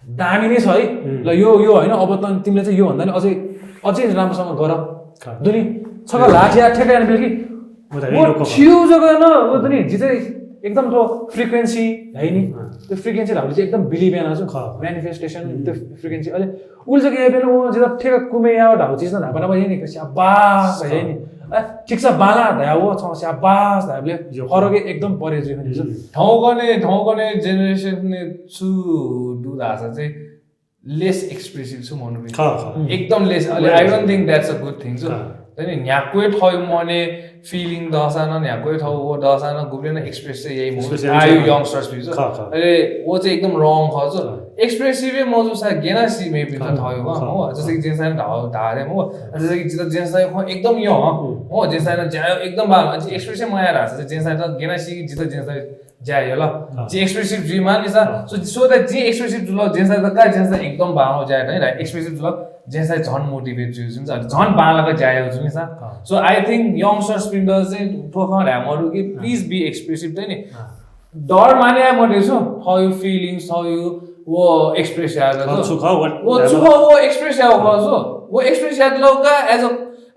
दामी नै छ है। हम्म। ल यो, यो होइन, अब त तिमीले चाहिँ योभन्दा नि अझै, अझै राम्रोसँग गर। खः। दु नि, छक्क ल्हाः थ्यंकाः थ्यंकाः याना बिल कि। व त व हेर्नु खः। थ्यू जक नं, व दु नि, जि चाहिँ एकदम थ्व frequency है नि। अँ। त्यो frequency धाःगु चाहिँ एकदम believe याना छु। खः। Manifestation, हम्म। त्यो frequency। अले उलि जक याइबलय् व जितः थ्यंकाः कुमय् याःगु धाःगु चिज नं न्हापा न्हापा याइ नि, स्याबास याइ नि। अ, ठिक छ बांला धयाः व छं स्याबास धाइबलय् यो फरक एकदम परे जुइ खनी। हम्म। थौंकन्हय्, थौंकन्हय् generation-य् छु दु धाःसा चाहिँ less expressive छु मनूपिं। खः, खः। एकदम less। अले I don't think that's a good thing छु। खः। तनि न्ह्याक्व हे थःगु मनय् feeling दःसां नं, न्ह्याक्व हे थःगु व दःसां नं गुबलें नं express चाहिँ याइ मखु। Express याइ मखु। Youngsters पिं छु। खः, खः। अले व चाहिँ एकदम wrong खः छु। खः। Expressive हे मजूसा गेना सी मेपिं खः। थःगु खँ, खः। हो। जस्तै कि जेन्सां नं धाः, धाः रे मखु। जस्तै कि जितः जेन्सां खँ एकदम यः, हँ। हम्म। हो, जेन्सां नं ज्या एकदम बांलाक, अझ express हे मयाः धाःसा जेन्सां त गेना सी कि जितः जेन्सां ज्या याल। अँ। जि expressive जुइमाः नि सा। अँ। So, so that जि expressive जुल, जेन्सां त का, जेन्सां एकदम बांलाक ज्या यात नि, expressive जुल, जेन्सां झन motivate जुइ जुन सा, झन बांलाक ज्या याउ जुन सा। अँ। So, I think youngsters पिन्त चाहिँ थ्व खँ धाये मरु कि, अँ। Please be expressive त नि। अँ। डर माने याये मते छु, थःगु feelings, थःगु व express याये अँ, छु खः, what, व छु खः, व express याये खः छु। व express याये का as a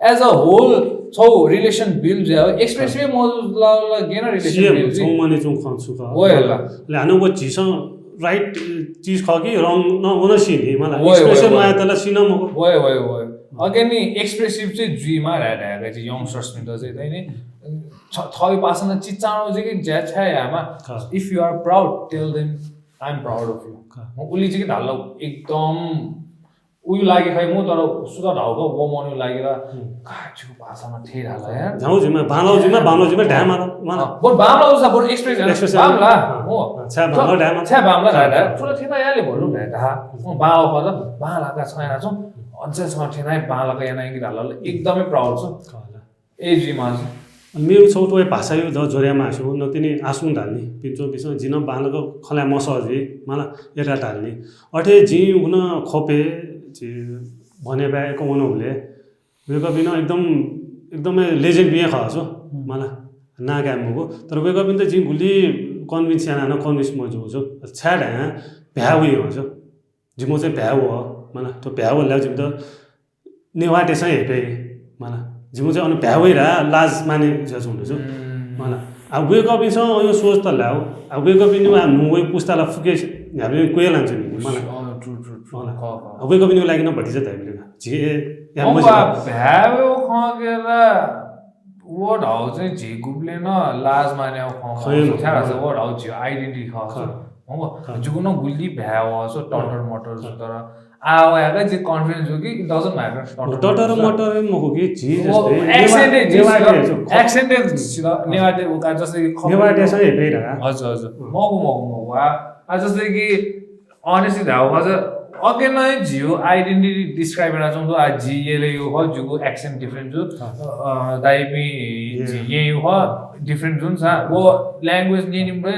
as a whole छौ relation build जुया, expressive हे मजू ला, ला गेना relation build जुइ। छौ मने जुं खँ छु खः। वय् ला। ले हानं व झीसं right चिज खः कि wrong नं व नं सी नि, मला। वय्, expressive वय्, वय्। मयाः तला सी नं मखु। Y, Y, Y. अ, के नि expressive चाहिँ जुइमाः धाये, धाये, चाहिँ youngsters पिन्त चाहिँ, चाहिँ नि, छ-, थःगु पासां नं चिचां जुइ कि ज्या छाय् यायेमाः। खः। If you are proud, tell them, "I'm proud of you।" खः। म उलि चाहिँ कि धाल एकदम उयो लागि खै मखु, तर सुता धाउ का, व मनय् लागि ला, हम्म। का, जिगु पासां नं थथे धाल या। झ्याउ जुइमाः, बांलाउ जुइमाः, बांलाउ जुइमाः, धायेमाः, मला। अँ, बरु बांलाउ जूसा बरु express याना, express बांला, याना। हो। अँ, छाय् बांलाउ धायेमाः। छाय् बांला, छाय्, छाय्, छाय्, छुला थथे याले बरु, हम्म। धायेमाः। हम्म। बांलाउ खः, बांलाक छाय् याना छु, अझै छाय् थथे बांलाक याना कि धाल, एकदमै proud छु। खः ला। ए जुइमाः छु। मेगु छगू थ्व भाषाया द ज्वरय् माःसा नकतिनि आः सुं धाल नि। पिन्चो पिसं जिं नं बांलाक खँ ल्हाये मसः जुइ, मला, यता धाल नि। अथे जिं उन ख्वपे, जि बनेपाय् एक वनबलय् वय्कःपिं एकदम, एकदमै legend पिं खः छु, मला, नां काये मखु। तर वय्कःपिन्त जिं गुलि convince याना नं convince मजू छु। छाय् धाय्, भ्याः वइ हं छु। जिमिगु चाहिँ भ्याः वः, मला, थ्व भ्याः वःगु ला जिमित नेवाःतय्सं हे पय्, मला। जिमिगु चाहिँ अन भ्याः वइ ला लाज माने जुयाच्वंगु दु छु, मला। आ, वय्कःपिन्सं अन सोच त ल्हाः। आ, वय्कःपिनि आ न्हूगु पुस्ता ला फुके न्ह्याबलें क्वय् लानाच्वनी, मला। अँ, true, true, true। मला। खः, खः। आ, वय्कःपिनिगु लागि नं भतिचा धाइबलय् का। झी या मखु, मजि। भ्याः वःगु खँ के ला, व धाःगु चाहिँ झी गुबलें नं लाज मानेगु खँ खः, खः, खः। छाय् धाःसा व धाःगु झीगु identity खः। खः। मखु, खः। जिगु नं गुलि भ्याः वः छु, खः। टटर मटर छु, खः। तर आः वयाः का जि confidence जू कि it doesn't matter, टटर टटर मटर छु। मटर मखु कि झी वो जस्तै accent नेवाः, हे, झी नेवाः छु, खः। Accent हे छु, नेवाः, जस्तै कि खः। नेवाःतय्सं हे पय् धकाः। हजुर, हजुर। अँ। मखु, मखु, मखु। आ, आ, जस्तै कि honestly धाःगु खःसा, अथे नं झीगु identity describe यानाच्वंगु दु। आ, जि यलय् खः, जिगु accent different जू। अँ। अ, दाइपिं, yeah। जि येँयु खः, different जू नि सा। व language न्यनेबलय्,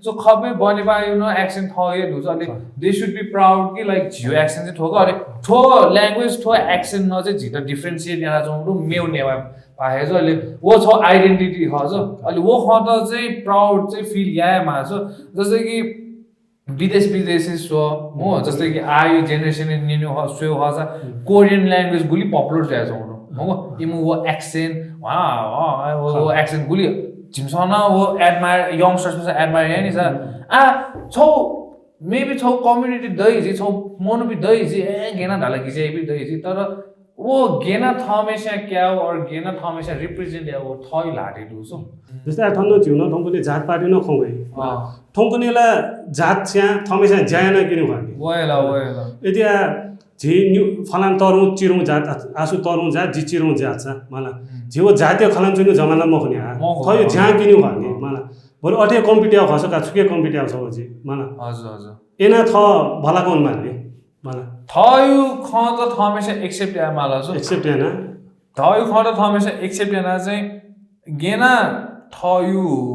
so खपय् बनेपाःयु नं accent थःगु हे दु। अले अँ। They should be proud कि, like, झीगु accent चाहिँ थ्व खः। अले थ्व language, थ्व accent नं चाहिँ झीत differentiate यानाच्वंगु दु मेगु नेवाःपाखें। अले व छगू identity खः। अले व खँत चाहिँ proud चाहिँ feel याये माःगु। जस्तै कि विदेश विदेशय् स्व, मखु, जस्तै कि आःयु generation-य् न्यनेगु खः, स्वयेगु खःसा, Korean language गुलि popular जुयाच्वंगु दु, मखु, इमिगु व accent, वा, वा, व, व accent गुलि झिमिसं नं व admire, youngsters-पिन्सं admire याइ नि सा। आ, छगू, maybe छगू community दइ जि, छगू मनूपिं दइ जि, ए, गेना धाल कि चाहिँ दइ जि, तर व गेना थःम्हेस्यां क्याः, or गेना थःम्हेस्यां represent याः, व थःगु ल्हातय् दु छु। जस्तै आ थन झीगु नं थौंकन्हय् जातपातय् नं खँ वइ। अँ। थौंकन्हय् ला जात स्यां थःम्हेस्यां ज्या यानाः क्यनेगु खः नि। वइ ला, वइ ला। यदि आ झी न्यू फलाना तःधंगु चिधंगु जात, आ, आः सु तःधंगु जात, जि चिधंगु जात सा, मला। हम्म। झी व जातीय खँ ल्हानाच्वनेगु जमाना मखु नि आ। मखु, थःगु मखु। ज्या क्यनेगु खः नि, मला। बरु अथे compete याःगु खःसा का छुकी compete याःगु छगू जि, मला। हजुर, हजुर। अय्नं थः भला कौन मान्ने, मला। थःगु खँत थःम्हेस्यां accept याये माल छु। Accept याना। थःगु खँत थःम्हेस्यां accept याना चाहिँ गेना थःगु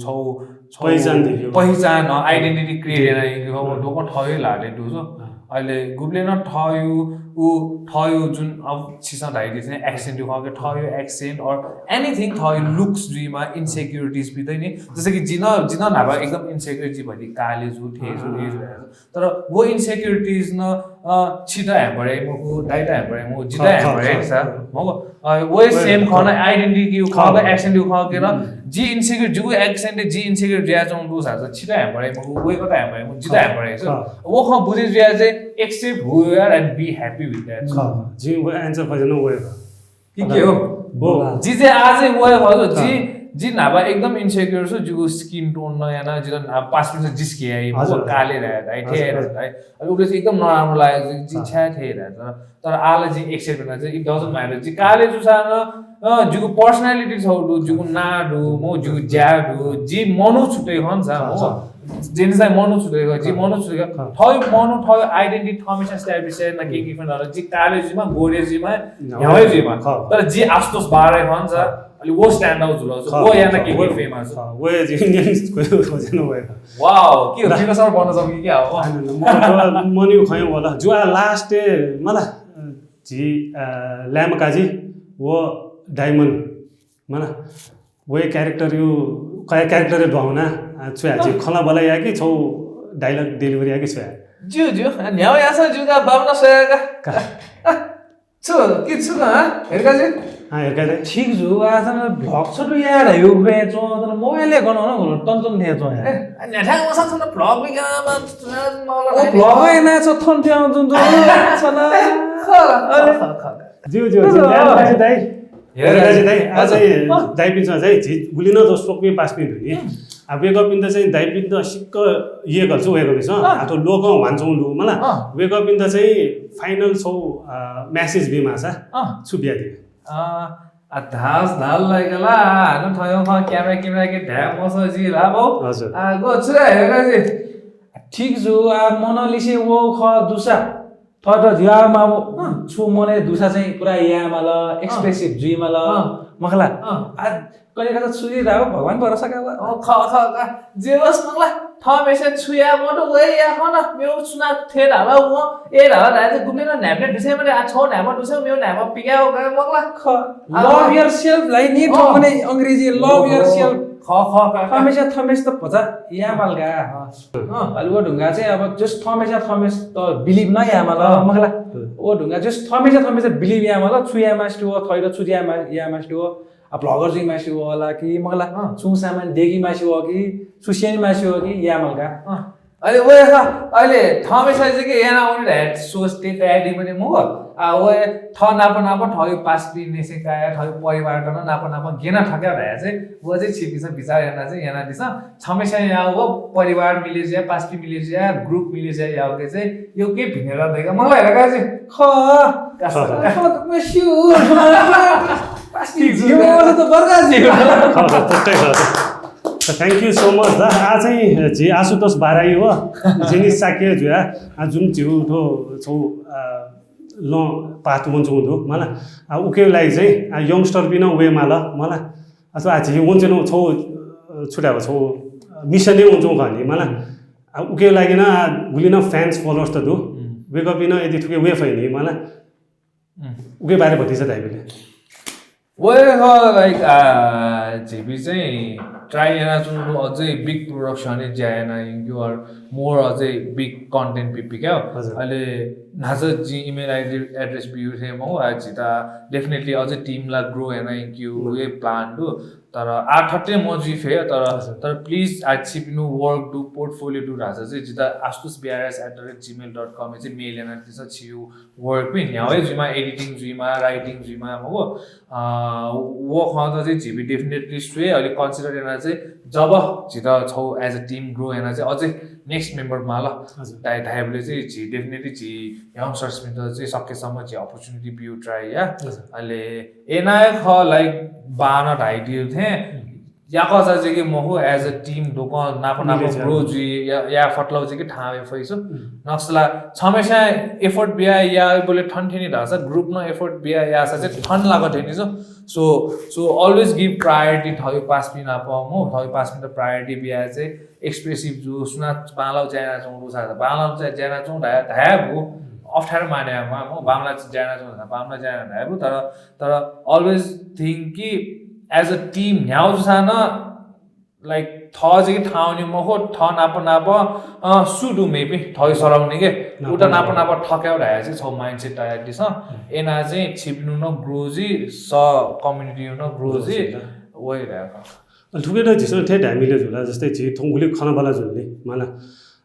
छगू, छगू पहिचान देख्यो। पहिचान, अँ, identity create याना यंके खः, अँ। व दोकं थःगु ल्हातय् दु छु। अँ। अले गुबलें नं थःगु, उ थःगु जुन अब छिसं धाइदिसँ नि accent खः के, थःगु accent or anything, थःगु looks जुइमा, insecurities पिं दइ नि। जस्तै कि जि नं, जि नं न्हापा एकदम insecure जि भति काले जु, थे जु, अँ। ये जु। तर व insecurities नं, अ, छित hamper याइ मखु, दाइत hamper याइ मखु, जित खः, खः, hamper याइ खः। सा, मखु। अ, व वइ, same खः। खः नं identity कि खः। खः, accent कि खः के नं, हम्म। जि insecure, जिगु accent जि insecure जुयाच्वंगु दुसा छित hamper याइ मखु, वय्कःत hamper याइ मखु, जित खः। Hamper याइ सा। खः। व खँ बुझे जुया चाहिँ accept who you are and be happy with that। खः। जि व answer खोजेन वय्कः। कि के हो? हो। जि चाहिँ आः चाहिँ वय्कः खः, जि, खः। जि न्हापा एकदम insecure छु, जिगु skin tone नं याना, जित न्हापा पासापिन्सं जिस्के याइ, हजुर, व हजुर। काले धाइ, धाइ, हजुर, थे हजुर। धाइ। अले उबले चाहिँ एकदम नराम्रो लाग्यो, जि, जि खः। छाय् थे धाइ। तर, तर आः ला जि accept याना चाहिँ, it doesn't matter। जि काले जूसा नं, अ, जिगु personality छगू दु, जिगु नां दु, मखु, जिगु ज्या दु, जि मनू छुट्टै खः नि सा, खः, मखु। खः। जेन चाहिँ मनू छुट्टै खः, जि खः। मनू छुट्टै खः। खः। थःगु मनू, थःगु identity थःम्हेस्यां establish याना कि, कि फैन धाल, जि काले जुइमा, गोरे जुइमा, न्ह्यावय् जुइमा। खः। तर जि आशुतोष बारय् खः नि सा, खः। अले व stand out जुल, खः, व याना खः, कि, कि व, famous। खः, व जि Indian खोजेन वय्कः। Wow, के हो, ला- जिगु सर बन्न जम कि क्या हो? आनन्द, म त मनय् खँ वल। जु आ last-य् मला, जि, अ, ल्याय्म्ह काजी, व Diamond, मला। वय् character यु, कया character य् दुहां वना, आ, छु याये, जि अँ। खँ ल्हाबल्हा याये कि छगू dialogue delivery याये कि छु याये? ज्यू, ज्यू। आ, न्ह्यावय् याःसां ज्यू का, बाबना स्वया का। का। आ, छु, कि छु का, हाँ? हेर का जि? हाँ, हेर का जि। ठीक जू, आ, थन vlog छुटु याये धयो, उबे च्वं, थन mobile-य् गन वन गन, तन तन थे च्वं यार। ए, आ, न्ह्याथाय् वःसां थन vlog-य् का, मा, मा, मा, ओ, vlog-य् याना छ, थन थे जुन जुन, छ ना। खः, खः, अरे। खः, खः, खः। ज्यू, ज्यू, ज्यू। अँ। ल्याय्म्ह काजी दाइ। हेर हेर काजी दाइ, अँ। आज अँ। दाइपिन्सं चाहिँ झी गुलि नं थ्व स्वकुमि पासापिं दु नि। अँ। आ, वय्कःपिन्त चाहिँ दाइपिन्त सिक्क यय्कल छु वय्कःपिन्सं। अँ। आ, थ्व लोकं ह्वानाच्वंगु दु, मला। अँ। वय्कःपिन्त चाहिँ final छगू, अ, message बी माःसा अँ। छु बियादी? अँ, आ, धास धाल लाइक ला, हानं थयं खँ camera, camera के धाये मसः जि ला बौ। हजुर। आ, गो छु रे हेर काजी। ठीक जू, आ, मनंलिसे वःगु खँ दुसा। थःत धिया माःगु, अँ। छु मनय् दुसा चाहिँ पुरा याये माल, अँ। Expressive जुइ माल। अँ। मखला। अँ। आ कनेका त छुरी राव भगवान भरोसा का वा। अँ, ख, ख, ख। जे होस् मखला, थःम्हेस्यां छु याये मदु, व हे याये खः न। मेव सुनां थें धाल, वं ए धाल धाये चाहिँ गुबलें नं न्हाय्पनय् दुसे मते, आ छौ न्हाय्पनय् दुसे, मेव न्हाय्पनय् पिकाये हो का मखला। ख। आ, love yourself लाई नि अँ। थौंकन्हय् अंग्रेजी, love ओहो। Yourself। ख, ख, ख, ख। थःम्हेस्यां थःम्हेस्यात भचा याये माल का। अँ। अले व ढुंगा चाहिँ अब just थःम्हेस्यां थःम्हेस्यात believe नं याये माल, अँ। मखला। अँ। व ढुंगा just थःम्हेस्यां थःम्हेस्यात believe याये माल, छु याये मास्ति व, थःत छु याये मा-, याये मास्ति व। आ, vlogger जुइ मास्ति वःला कि मखला, अँ। छुं सामान देगी मास्ति वः कि, छु स्यनी मास्ति वः कि, याये माल का। अँ। अले व खः, अले थःम्हेस्यां चाहिँ के याना वने धाये सोच तयारी मते मखु। आ, व थः नाप नाप थःगु पासापिंनिसें काया, थःगु परिवारत नं नाप नाप गेना थकाये धाये चाहिँ, व चाहिँ छिपिसं बिचाः याना चाहिँ यानादिसँ। छम्हेस्यां याउ व परिवार मिले जुया, पासापिं मिले जुया, group मिले जुया याउके चाहिँ यक्व भिन्नता दइगु मखला का जि। ख। का स-, ख, ख। का। ख, म स्यू। पासापिं जिउ त बर्गा जिउ। ख, ख, पक्कै ख। Thank you so much दा। आ चाहिँ झी आशुतोष बाराही हो, जेनिस शाक्य जुया, आ जुन झीगु थ्व छौ, आ, लं पात वंच्वंगु दु, मला। आ उके लागि चाहिँ, आ, youngster पिं नं वये माल, मला। अथवा आ झी वंच्वंगु छौ, अ, छु धाये, छौ mission हे वंच्वंगु खः नि, मला। आ उके लागि नं, आ, गुलि नं fans followers त दु। हम्म। वय्कःपिं नं यदि थुके वये फइ नि, मला। हम्म। उके बारे भतिचा धाइबलय्। वय्कः, like, आ, झीपिं चाहिँ try यानाच्वंगु दु अझै big production-य् ज्या याना यंकेगु, or more अझै big content पिपिकाउ। हजुर। अले न्हाचः जिं email ID address बिउ थें मखु, आ, झीत definitely अझै team ला grow याना यंकेगु हम्म। हे plan दु। तर आ थथे मजुइ फे, तर, हजुर। तर please आ छिपिनु work दु, portfolio दु धाःसा चाहिँ झीत Ashutosh BRS at the rate gmail dot com-य् चाहिँ mail यानादिसँ। छिउ work पिं न्ह्याउ हे जुइमा, editing जुइमा, writing जुइमा, मखु, अ, व खँ त चाहिँ झीपिं definitely स्वये, अले consider याना चाहिँ जब झीत छौ as a team grow याना चाहिँ अझै next member माल हजुर। धाइ-, धाइबलय् चाहिँ झी definitely झी youngsters-पिन्त चाहिँ सकेसम्म झी opportunity बिउ try या। हजुर। अले एनाय ख, like, बान धाइदिउ थें, हम्म। याकःचा चाहिँ कि मखु, as a team दोकं नाप नाप मिले चाहिँ grow जुइ, या, या फतलौ चाहिँ कि थाहां वये फइ छु। हम्म। नक्सला छम्हेस्यां effort बिया याबलय् थन थें नि धाःसा group नं effort बिया याःसा चाहिँ थन लाक थें नि छु। So, so always give priority थःगु पासापिं नाप, मखु, थःगु पासापिन्त priority बिया चाहिँ expressive जु, सुनां बांलाउ ज्या यानाच्वंगु दु धाःसा बांलाउ ज्या, ज्या यानाच्वंगु धाये, धायेगु अप्ठ्यारो माने यामा, मखु, बांमलाः ज्या यानाच्वंगु धाःसा बांमलाः ज्या याना धायेगु, तर, तर always think कि as a team न्ह्याउ जूसां नं, like, थः जक थाहां वने मखु, थः नाप नाप, अ, सु दु मेपिं, थः surrounding के, नाप उता नाप नाप। नाप थकाउ धाये चाहिँ छौ mindset तयार दिसँ। हम्म। एना चाहिँ छिपिनु नं grow जुइ, स community नं grow grow जुइ, जुइ, ल। वइ धाये। अले थुके नं झीसं थें धाये मिले जुल, जस्तै झी थौं गुलि खनाबला जुल नि, मला।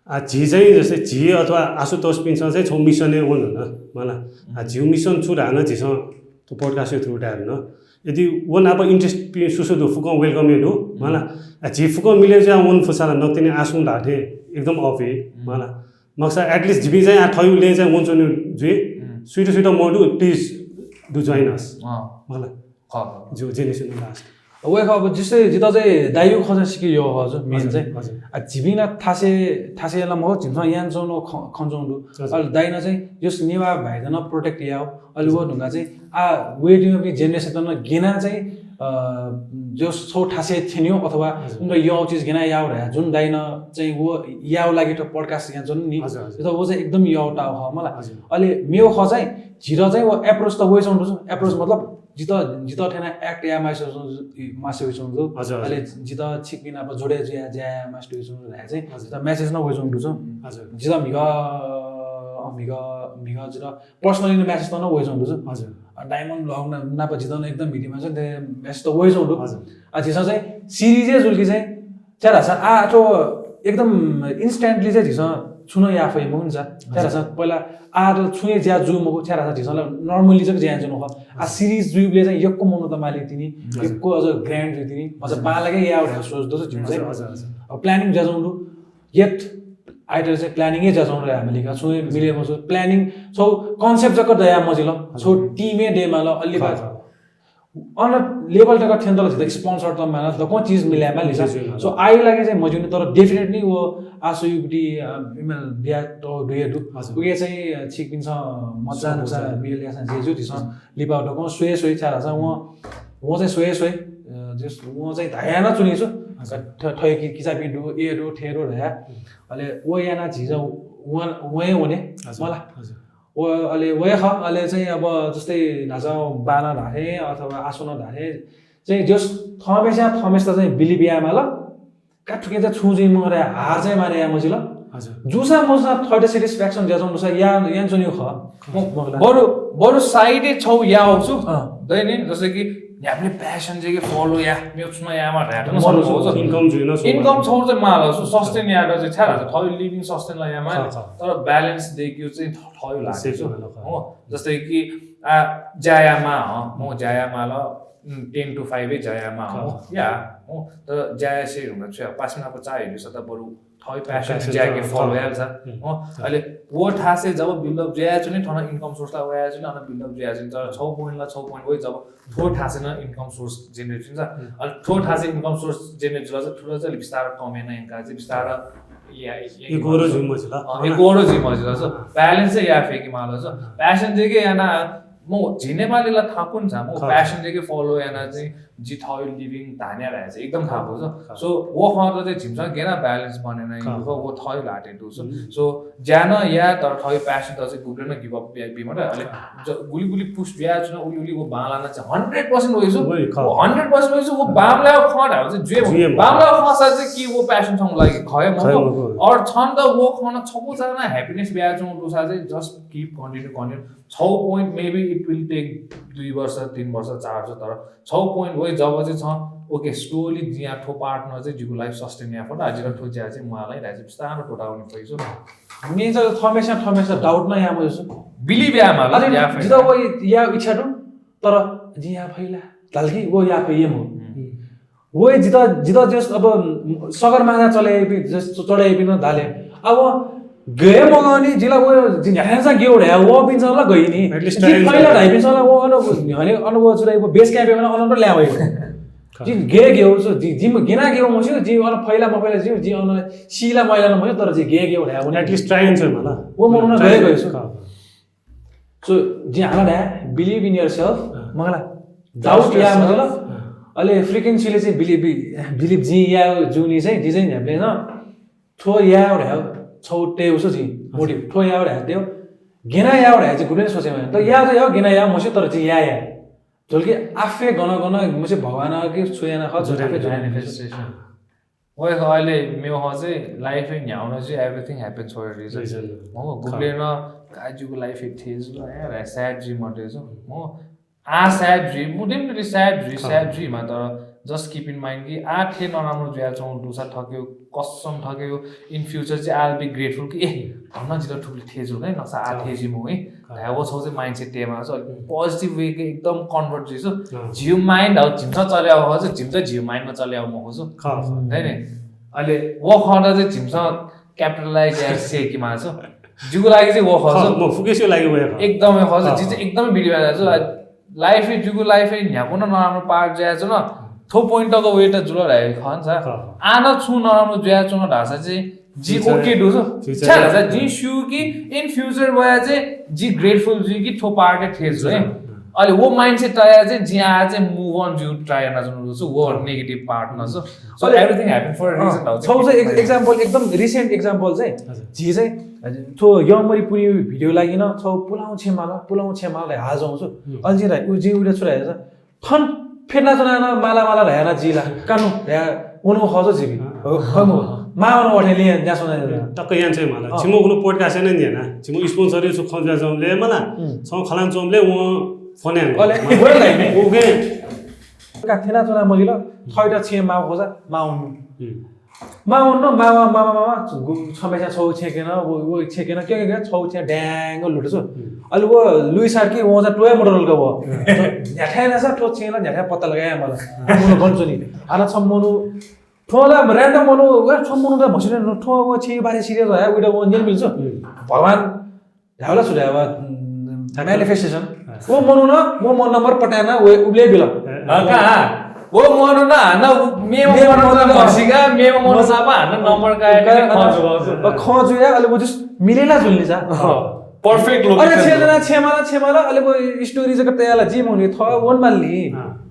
आ, झी चाहिँ जस्तै झी अथवा आशुतोषपिन्सं चाहिँ छौ mission हे वने धुन, मला। आ, हम्म। झीउ mission छु धाःसा झीसं थ्व podcast-या through धाये धुन। यदि व नाप interest पिं सुसु दु, फुक्कं welcome हे दु, हम्म। मला। आ, झी फुक्कं मिले जुया वने फुसा ला नकतिनि आः सुं धाःथें एकदम open, हम्म। मला। मखुसा at least झीपिं चाहिँ आ थःगु लँय् चाहिँ वंच्वने जुइ, हम्म। सुइत सुइत मदु, please do join us। अँ। मला। खः, खः। जो, जेनिस नं last। वय्कः अब जस्तै जितः चाहिँ दाइयु खँ चाहिँ सिके यः हजुर, main हजुर, चाहिँ। हजुर। आ, झीपिं ला थासे, थासे ला मखु, झीसं यानाच्वंगु ख-, खँ च्वंगु दु। हजुर। अले दाइनं चाहिँ जस नेवाः भाइत नं protect याउ, अले व हजुर। ढुंगा चाहिँ आ, वय्कःपिं generation-त नं गेना चाहिँ, अ, जस छौ थासे थ्यनिउ अथवा हजुर। उनका यः चिज गेना याउ धाये, जुन दाइनं चाहिँ व याउ लागि त podcast यानाच्वन नि। हजुर, हजुर। जितः व चाहिँ एकदम यःताउ खः मला। हजुर। अले मेव खः चाहिँ झीत चाहिँ व approach त वइच्वंगु दु, approach हजुर। मतलब जितः, जितः थें act याये मास्ति वइच्वंगु दु, मास्ति वइच्वंगु दु। हजुर, हजुर। अले जितः छिकपिं नाप जोडे जुया ज्या याये मास्ति वइच्वंगु दु धाये चाहिँ हजुर। जितः message नं वइच्वंगु दु। हजुर। जितः म्हिगः, अ, म्हिगः, म्हिगः जितः personally नं message नं वइच्वंगु दु। हजुर। अ, Diamond Vlog न-, नाप जितः नं एकदम भिडियो माःसा थें message त वइच्वंगु दु। हजुर। अ, झीसं चाहिँ series हे जुल कि चाहिँ छाय् धाःसा आ थ्व एकदम instantly चाहिँ झीसं छुं नं याये फइ मखु नि सा। छाय् हजुर। धाःसा पहिला आ त छुं हे ज्या जू मखु, छाय् धाःसा झीसं ला normally जक ज्या यानाच्वनु खः। आ हजुर। Series जुइबलय् चाहिँ यक्व मनूत माली तिनि, हजुर। यक्व अझ grand जुइ तिनि, अझ हजुर। बांलाक याउ धाये सोच दु झीसं चाहिँ। हजुर, हजुर, हजुर। अब planning ज्याच्वंगु दु, yet आइतः चाहिँ planning हे ज्याच्वंगु दु, हामीले का छुं हे मिले मजू, planning छौ concept जक दया मजिल, हजुर। छौ team हे दयेमाल, अले बा हजुर। अन level तक थ्यंतल झीत sponsor त माल, दक्वं चिज मिलायेमाल नि सा। जी, जी, जी। So, आइ लागि चाहिँ मज्यू नि, तर definitely व आशु युवती, अ, इमिल बिया त दुये दु। हजुर। उके चाहिँ, अ, छिकपिन्सं मज्जा हजुर। नुसा मिल यासा जे जू झीसं हजुर। लिपा दक्वं स्वये स्वये छाय् धाःसा वं वं चाहिँ स्वये स्वये, अ, जस-, वं चाहिँ धाया नं चुनी छु। हजुर। थ-, थय् कि-, किचापिं दु, ए दु, थे दु धाया। अले व याना झिजं वं, वं हे वने, हजुर, मला। हजुर। व, अले व हे ख, अले चाहिँ अब जस्तै न्हाचः बानं धाःथें अथवा आसुनं धाःथें चाहिँ जस थःम्हेस्यां थःम्हेस्यात चाहिँ believe याये माल। का थुकिं चाहिँ छुं जुइ मखु रे, हार चाहिँ माने याये मजिल। हजुर। जूसां मजूसां थःत satisfaction जुयाच्वंगु दुसा या-, यानाच्वनीगु खः। खः। म-, मखुला। बरु, बरु side-य् छौ याःगु छु। अँ। दैनि, जस्तै कि न्ह्याबलें passion जुइके follow या, मेगु छुं नं यायेमाः धायेत नं मरु सकूगु छु। Income जुइ नं सकूगु। Income छौ चाहिँ माल छु, sustain यायेत चाहिँ छाय् धाःसा थः living sustain ला यायेमाः। खः, खः। तर balance दयेकेगु चाहिँ थ-, थःगु ला छु। खः। हो, जस्तै कि, आ, ज्या यायेमाः, हँ, म ज्या यायेमाल, उम्, ten to five-य् ज्या यायेमाः, खः। हो, या, हो, तर ज्या यासें धुंकाः छु याये, पासापिं नाप चाःहिलेसा त बरु थःगु passion passion ज्याके त, follow खः। यायेमाल सा। उम्, हो, खः। अले व थासय् जब build up जुयाच्वनी, थन income source ला वयाच्वनी, अन build up जुयाच्वनी, तर छौ point ला छौ point वइ जब थ्व थासय् नं income source generate जुइ नि त। उम्। अले थ्व थासय् income source generate जुल सा थ्व चाहिँ अले बिस्तार कम याना यंकाः चाहिँ बिस्तार या, या, एक ओर जुइ मजिल। अँ, एक ओर जुइ मजिल सा। Balance चाहिँ याये फय्के माल सा। Passion जुइके याना म झी नेपालीला थाकुन छ, म खः। Passion जुइके follow याना चाहिँ जि थःगु living धाने याये चाहिँ एकदम थाकु छ। खः। So, व खँ त चाहिँ झिमिसं गेना balance बनेना खः। यु व थःगु ला थे दु छ। हम्म। So, ज्या नं या तर थःगु passion त चाहिँ गुबलें नं give up बी मत। अले खः। ज-, गुलि गुलि push बिया छु न, उलि उलि व बांलाना चाहिँ hundred percent वइ छु। वइ खः। व hundred percent वइ छु, व बांलायो खँ धाउ चाहिँ जुइ जुइ मखु। बांलायो खँ सा चाहिँ कि व passion छंगु लागि खय खय मखु। मखु। और छन त व खँ न छकू चाना happiness बिया छु दुसा चाहिँ just keep continue, continue। छौ point maybe it will take दुई वर्ष, तीन वर्ष, चार वर्ष, तर छौ point वइ जब चाहिँ छ, okay, slowly जिया थ्व part न चाहिँ जिगु life sustain या फत, आ जिगु थ्व ज्या चाहिँ म्वाला है, राइज बिस्तार टोटाउने फइ छु। मेजर थमेसा, थमेसा doubt न या मजु छु। Believe या माल, अझ या फइ। जित वइ या इच्छा दु, तर जि या फइ ला, धाल कि व या फइ ये मो। हम्म। वइ जित, जित जस अब सगरमाथा चले याइपिं, जस चले याइपिं न धाले। अब गए मगनी जिला व जि न्ह्याथाय्‌सा गेउ ढया, व पिन्सं ला गइनी। At least जि try फैला ढाइ पिन्सं ला व अन, हने, अन व चुराइ व base camp ए अन, अन तो ल्या वइ। जि गे गेउ छु, जि, जि गेना गेउ मस्यू, जि अन फैला मफैला जि, जि अन सिला मैला न मस्यू, तर जि गे गेउ ढया व। At least try and try मला। व मरुना try गए गए छु। खः। So, जि हाना ढया, believe in yourself, अँ। मखला। Doubt trust या yourself। मखला। अँ। अले frequency ले चाहिँ believe, believe जि या जुनी चाहिँ, जि चाहिँ न्ह्याबलें न, थ्व या ढया, छौ तेउ छु जि, हजुर। Motive, थ्व या ढया तेउ, गेना या ढया चाहिँ गुबलें सोचे मया। त या त या, गेना या मस्यू तर जि या या। झोल कि आफे गन गन, मस्यू भगवान कि छु याना खः, हजुर, आफे जुन manifestation। वइ खः, अले मेउ खः चाहिँ life ए न्ह्याउन चाहिँ everything happens for a reason। Reason। हो, गुबलें न, का जिगु life ए थे जुल, ए, रा-, sad जुइ मते छु। हो, आ sad जुइ, मु definitely sad जुइ, खः। Sad जुइ मा, तर just keep in mind कि आ थे नराम्रो जुया च्वं दुसा थकेउ, कसम थकेउ, in future चाहिँ I'll be grateful कि, ए, धन्न जित थुबले थे जुल है, नसा आ खः। थे जुइ मु है। खः। धाया व छौ चाहिँ mindset तेमा छ, अलिक हम्म। Positive way के एकदम convert जुइ छु। अँ। झिउ mind हौ, झिमसा चले आउ हौ, झिमसा झिउ mind मा चले आउ मखु छु। खः, खः। है नि? अले व खँ त चाहिँ झिमसा capitalize या से कि मा छु। जिगु लागि चाहिँ व खः खः, छु। म फुकेसियो लागि व खः। एकदमै खः छु, खः, जि चाहिँ खः। एकदमै believe या छु। Life ए, जिगु life ए न्ह्याकुन नराम्रो part जुया छु न। थ्व point तक wait जुल धाइ खन सा। खः। आन छु नराम्रो जुया छु न धासा चाहिँ जि future, okay दु छु। Future छ्या धासा जि स्यू कि in future वया चाहिँ जि grateful जुइ कि थ्व part ए थे छु है। हजुर। अले वो mindset तया चाहिँ जि आ चाहिँ move on जु try याना जुन दु छु, वो negative part न छु। So अले everything happen for a reason अँ, हौ। छौ चाहिँ एक example, एकदम recent example चाहिँ हजुर। जि चाहिँ थ्व यमरी पुरी video लागि न छौ पुलाउ छे माला, पुलाउ छे माला हाजौ छु। हजुर। अले जि राइ, उ जि उडे छु राइ। थन फेना जना माला माला ढया ना जिला। कानु ढया उनु खजो जिबि। अँ। हो, खमु। मा उनु ओठे लिया न्यासो ना। टक्क यान चाहिँ माला। अँ। छिमो उनु podcast नै निया ना। छिमो sponsor छु खन जा जमले मला। उम्। छौ खलान जमले व फोन यान। अले, बोल ना। ओके। का थेना जना मलिल, थैटा छे मा खोजा, मा उनु। उम्। मा उनु, मा, मा, मा, मा, मा, गु-, छमेसा छौ छेकेन, वो, वो छेकेन, के, के, के, छौ छे ड्याङ्ग लुट छु। हम्म। अले वो लुइ सार कि वो जा टोय मोटर लगा वो। हम्म। न्याठे ना सा टो छे ना न्याठे पत्ता लगाया मला। हम्म। मोनो बन छु नि। आना छ मोनो, ठोला random मोनो, वे छ मोनो दा भसिने, ठो वो छे बारे serious है, उइडा वो नेल मिल छु। हम्म। भगवान धावला छु धावा, उम्, ठ्याक्क। Manifestation। हाँ। वो मनु न, वो मन number पठाना, वो उबले बिल। हाँ। हाँ, कहाँ? वो मनु न, हाना, उ, मे मे मनु मनु न, न। भसिका, मे मनु न। सापा, हाना number का, का, का, खजु, खजु। अब खजु या, अले वो just मिलेला जुल्ली जा। हाँ। Perfect अरे, location। छे जना, छे माला, छे माला, अले वो story जक तयाला जी मनु, थ, वन माली। हाँ।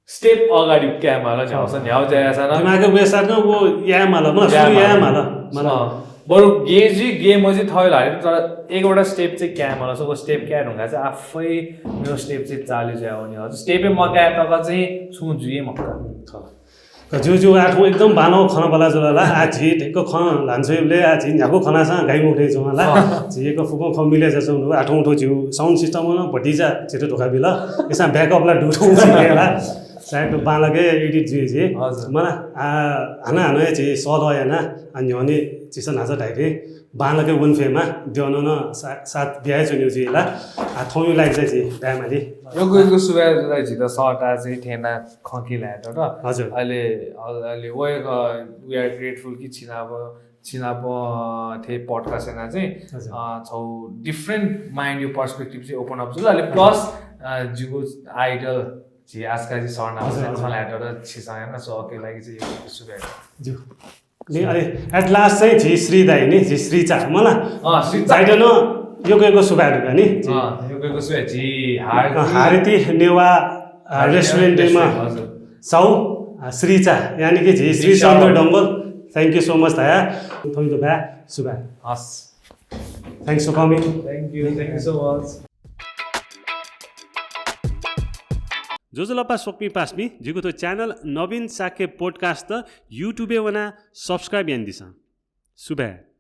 step अगाडि काये माल न्ह्याःसा, न्ह्याः ज्या याःसा नं। दिमागय् वयेसाथं व याये माल, मला, सुरु याये माल, मला। अँ। बरु गें जुइ, गें मजुइ थःगु ल्हातय्, तर एकवटा step चाहिँ काये माल। So व step काये धुंकाः चाहिँ आफै मेरो step चाहिँ चालु जुयावनी। हजुर, step-य् मकाये तक चाहिँ छुं जुइ मखु। खः। का ज्यू, ज्यू, आः थौं एकदम बांलाःगु खँ ब्वनादिल ला। आः झी यक्व खँ ल्हानाच्वंबलय् आः झी न्ह्यागु खँ ल्हाःसां गाइ मखु थें च्वं ला। अँ। झी यक्व फुक्कं खँ मिले जुयाच्वंगु दु। आः थौं थ्व झीगु sound system नं भतिचा झीत धोखा बिल। इमिसं backup ला दु थौं झीके ला। सायद बांलाक edit जुइ झी। हजुर। मला, आः, हानं हानं हे झी सल्लाह याना, आः न्ह्यःने झीसं न्हाचः धाइ थें बांलाक वने फयेमा, द्यःनं नं सा-, साथ बियाच्वनेगु जुइ ला। आः थौंया लागि चाहिँ झी बाय् माली। यक्व यक्व सुभाय् दु झीत सःताः चाहिँ थथे यानाः खँ ल्हायेत। हजुर। अले, अले वय्कः, we are grateful कि छिनाप, छिनाप, अ, थथे podcast यानाः चाहिँ, हजुर। अ, छगू different mind या perspective चाहिँ open up जुल। अले plus, अ, जिगु idol झी आस्काजी सरनाप हजुर, चाहिँ हजुर। खँ ल्हायेत छिसं याना, so अकिया लागि चाहिँ यक्व यक्व सुभाय्। ज्यू। नि, अले at last चाहिँ झी श्री दाइ नि, झी श्रीचा, मला? अँ, श्रीचा। दाइयात नं यक्व यक्व सुभाय् धकाः नि। अँ, यक्व यक्व सुभाय्, झी हारती। अँ, हारती नेवाः, अ, हारती restaurant-य् मा restaurant, हजुर। साहु, अ, श्रीचा, यानि कि झी Shri Shri Sahu. Chandra Dangol, thank you so much धया, थौंयात बाय्, सुभाय्। हस्। Thanks for coming। Thank you, thank you so much। ज्वजलपा स्वकुमि पासापिं, जिगु थ्व channel नवीन शाक्य podcast YouTube-य् वनाः subscribe यानादिसँ। सुभाय्।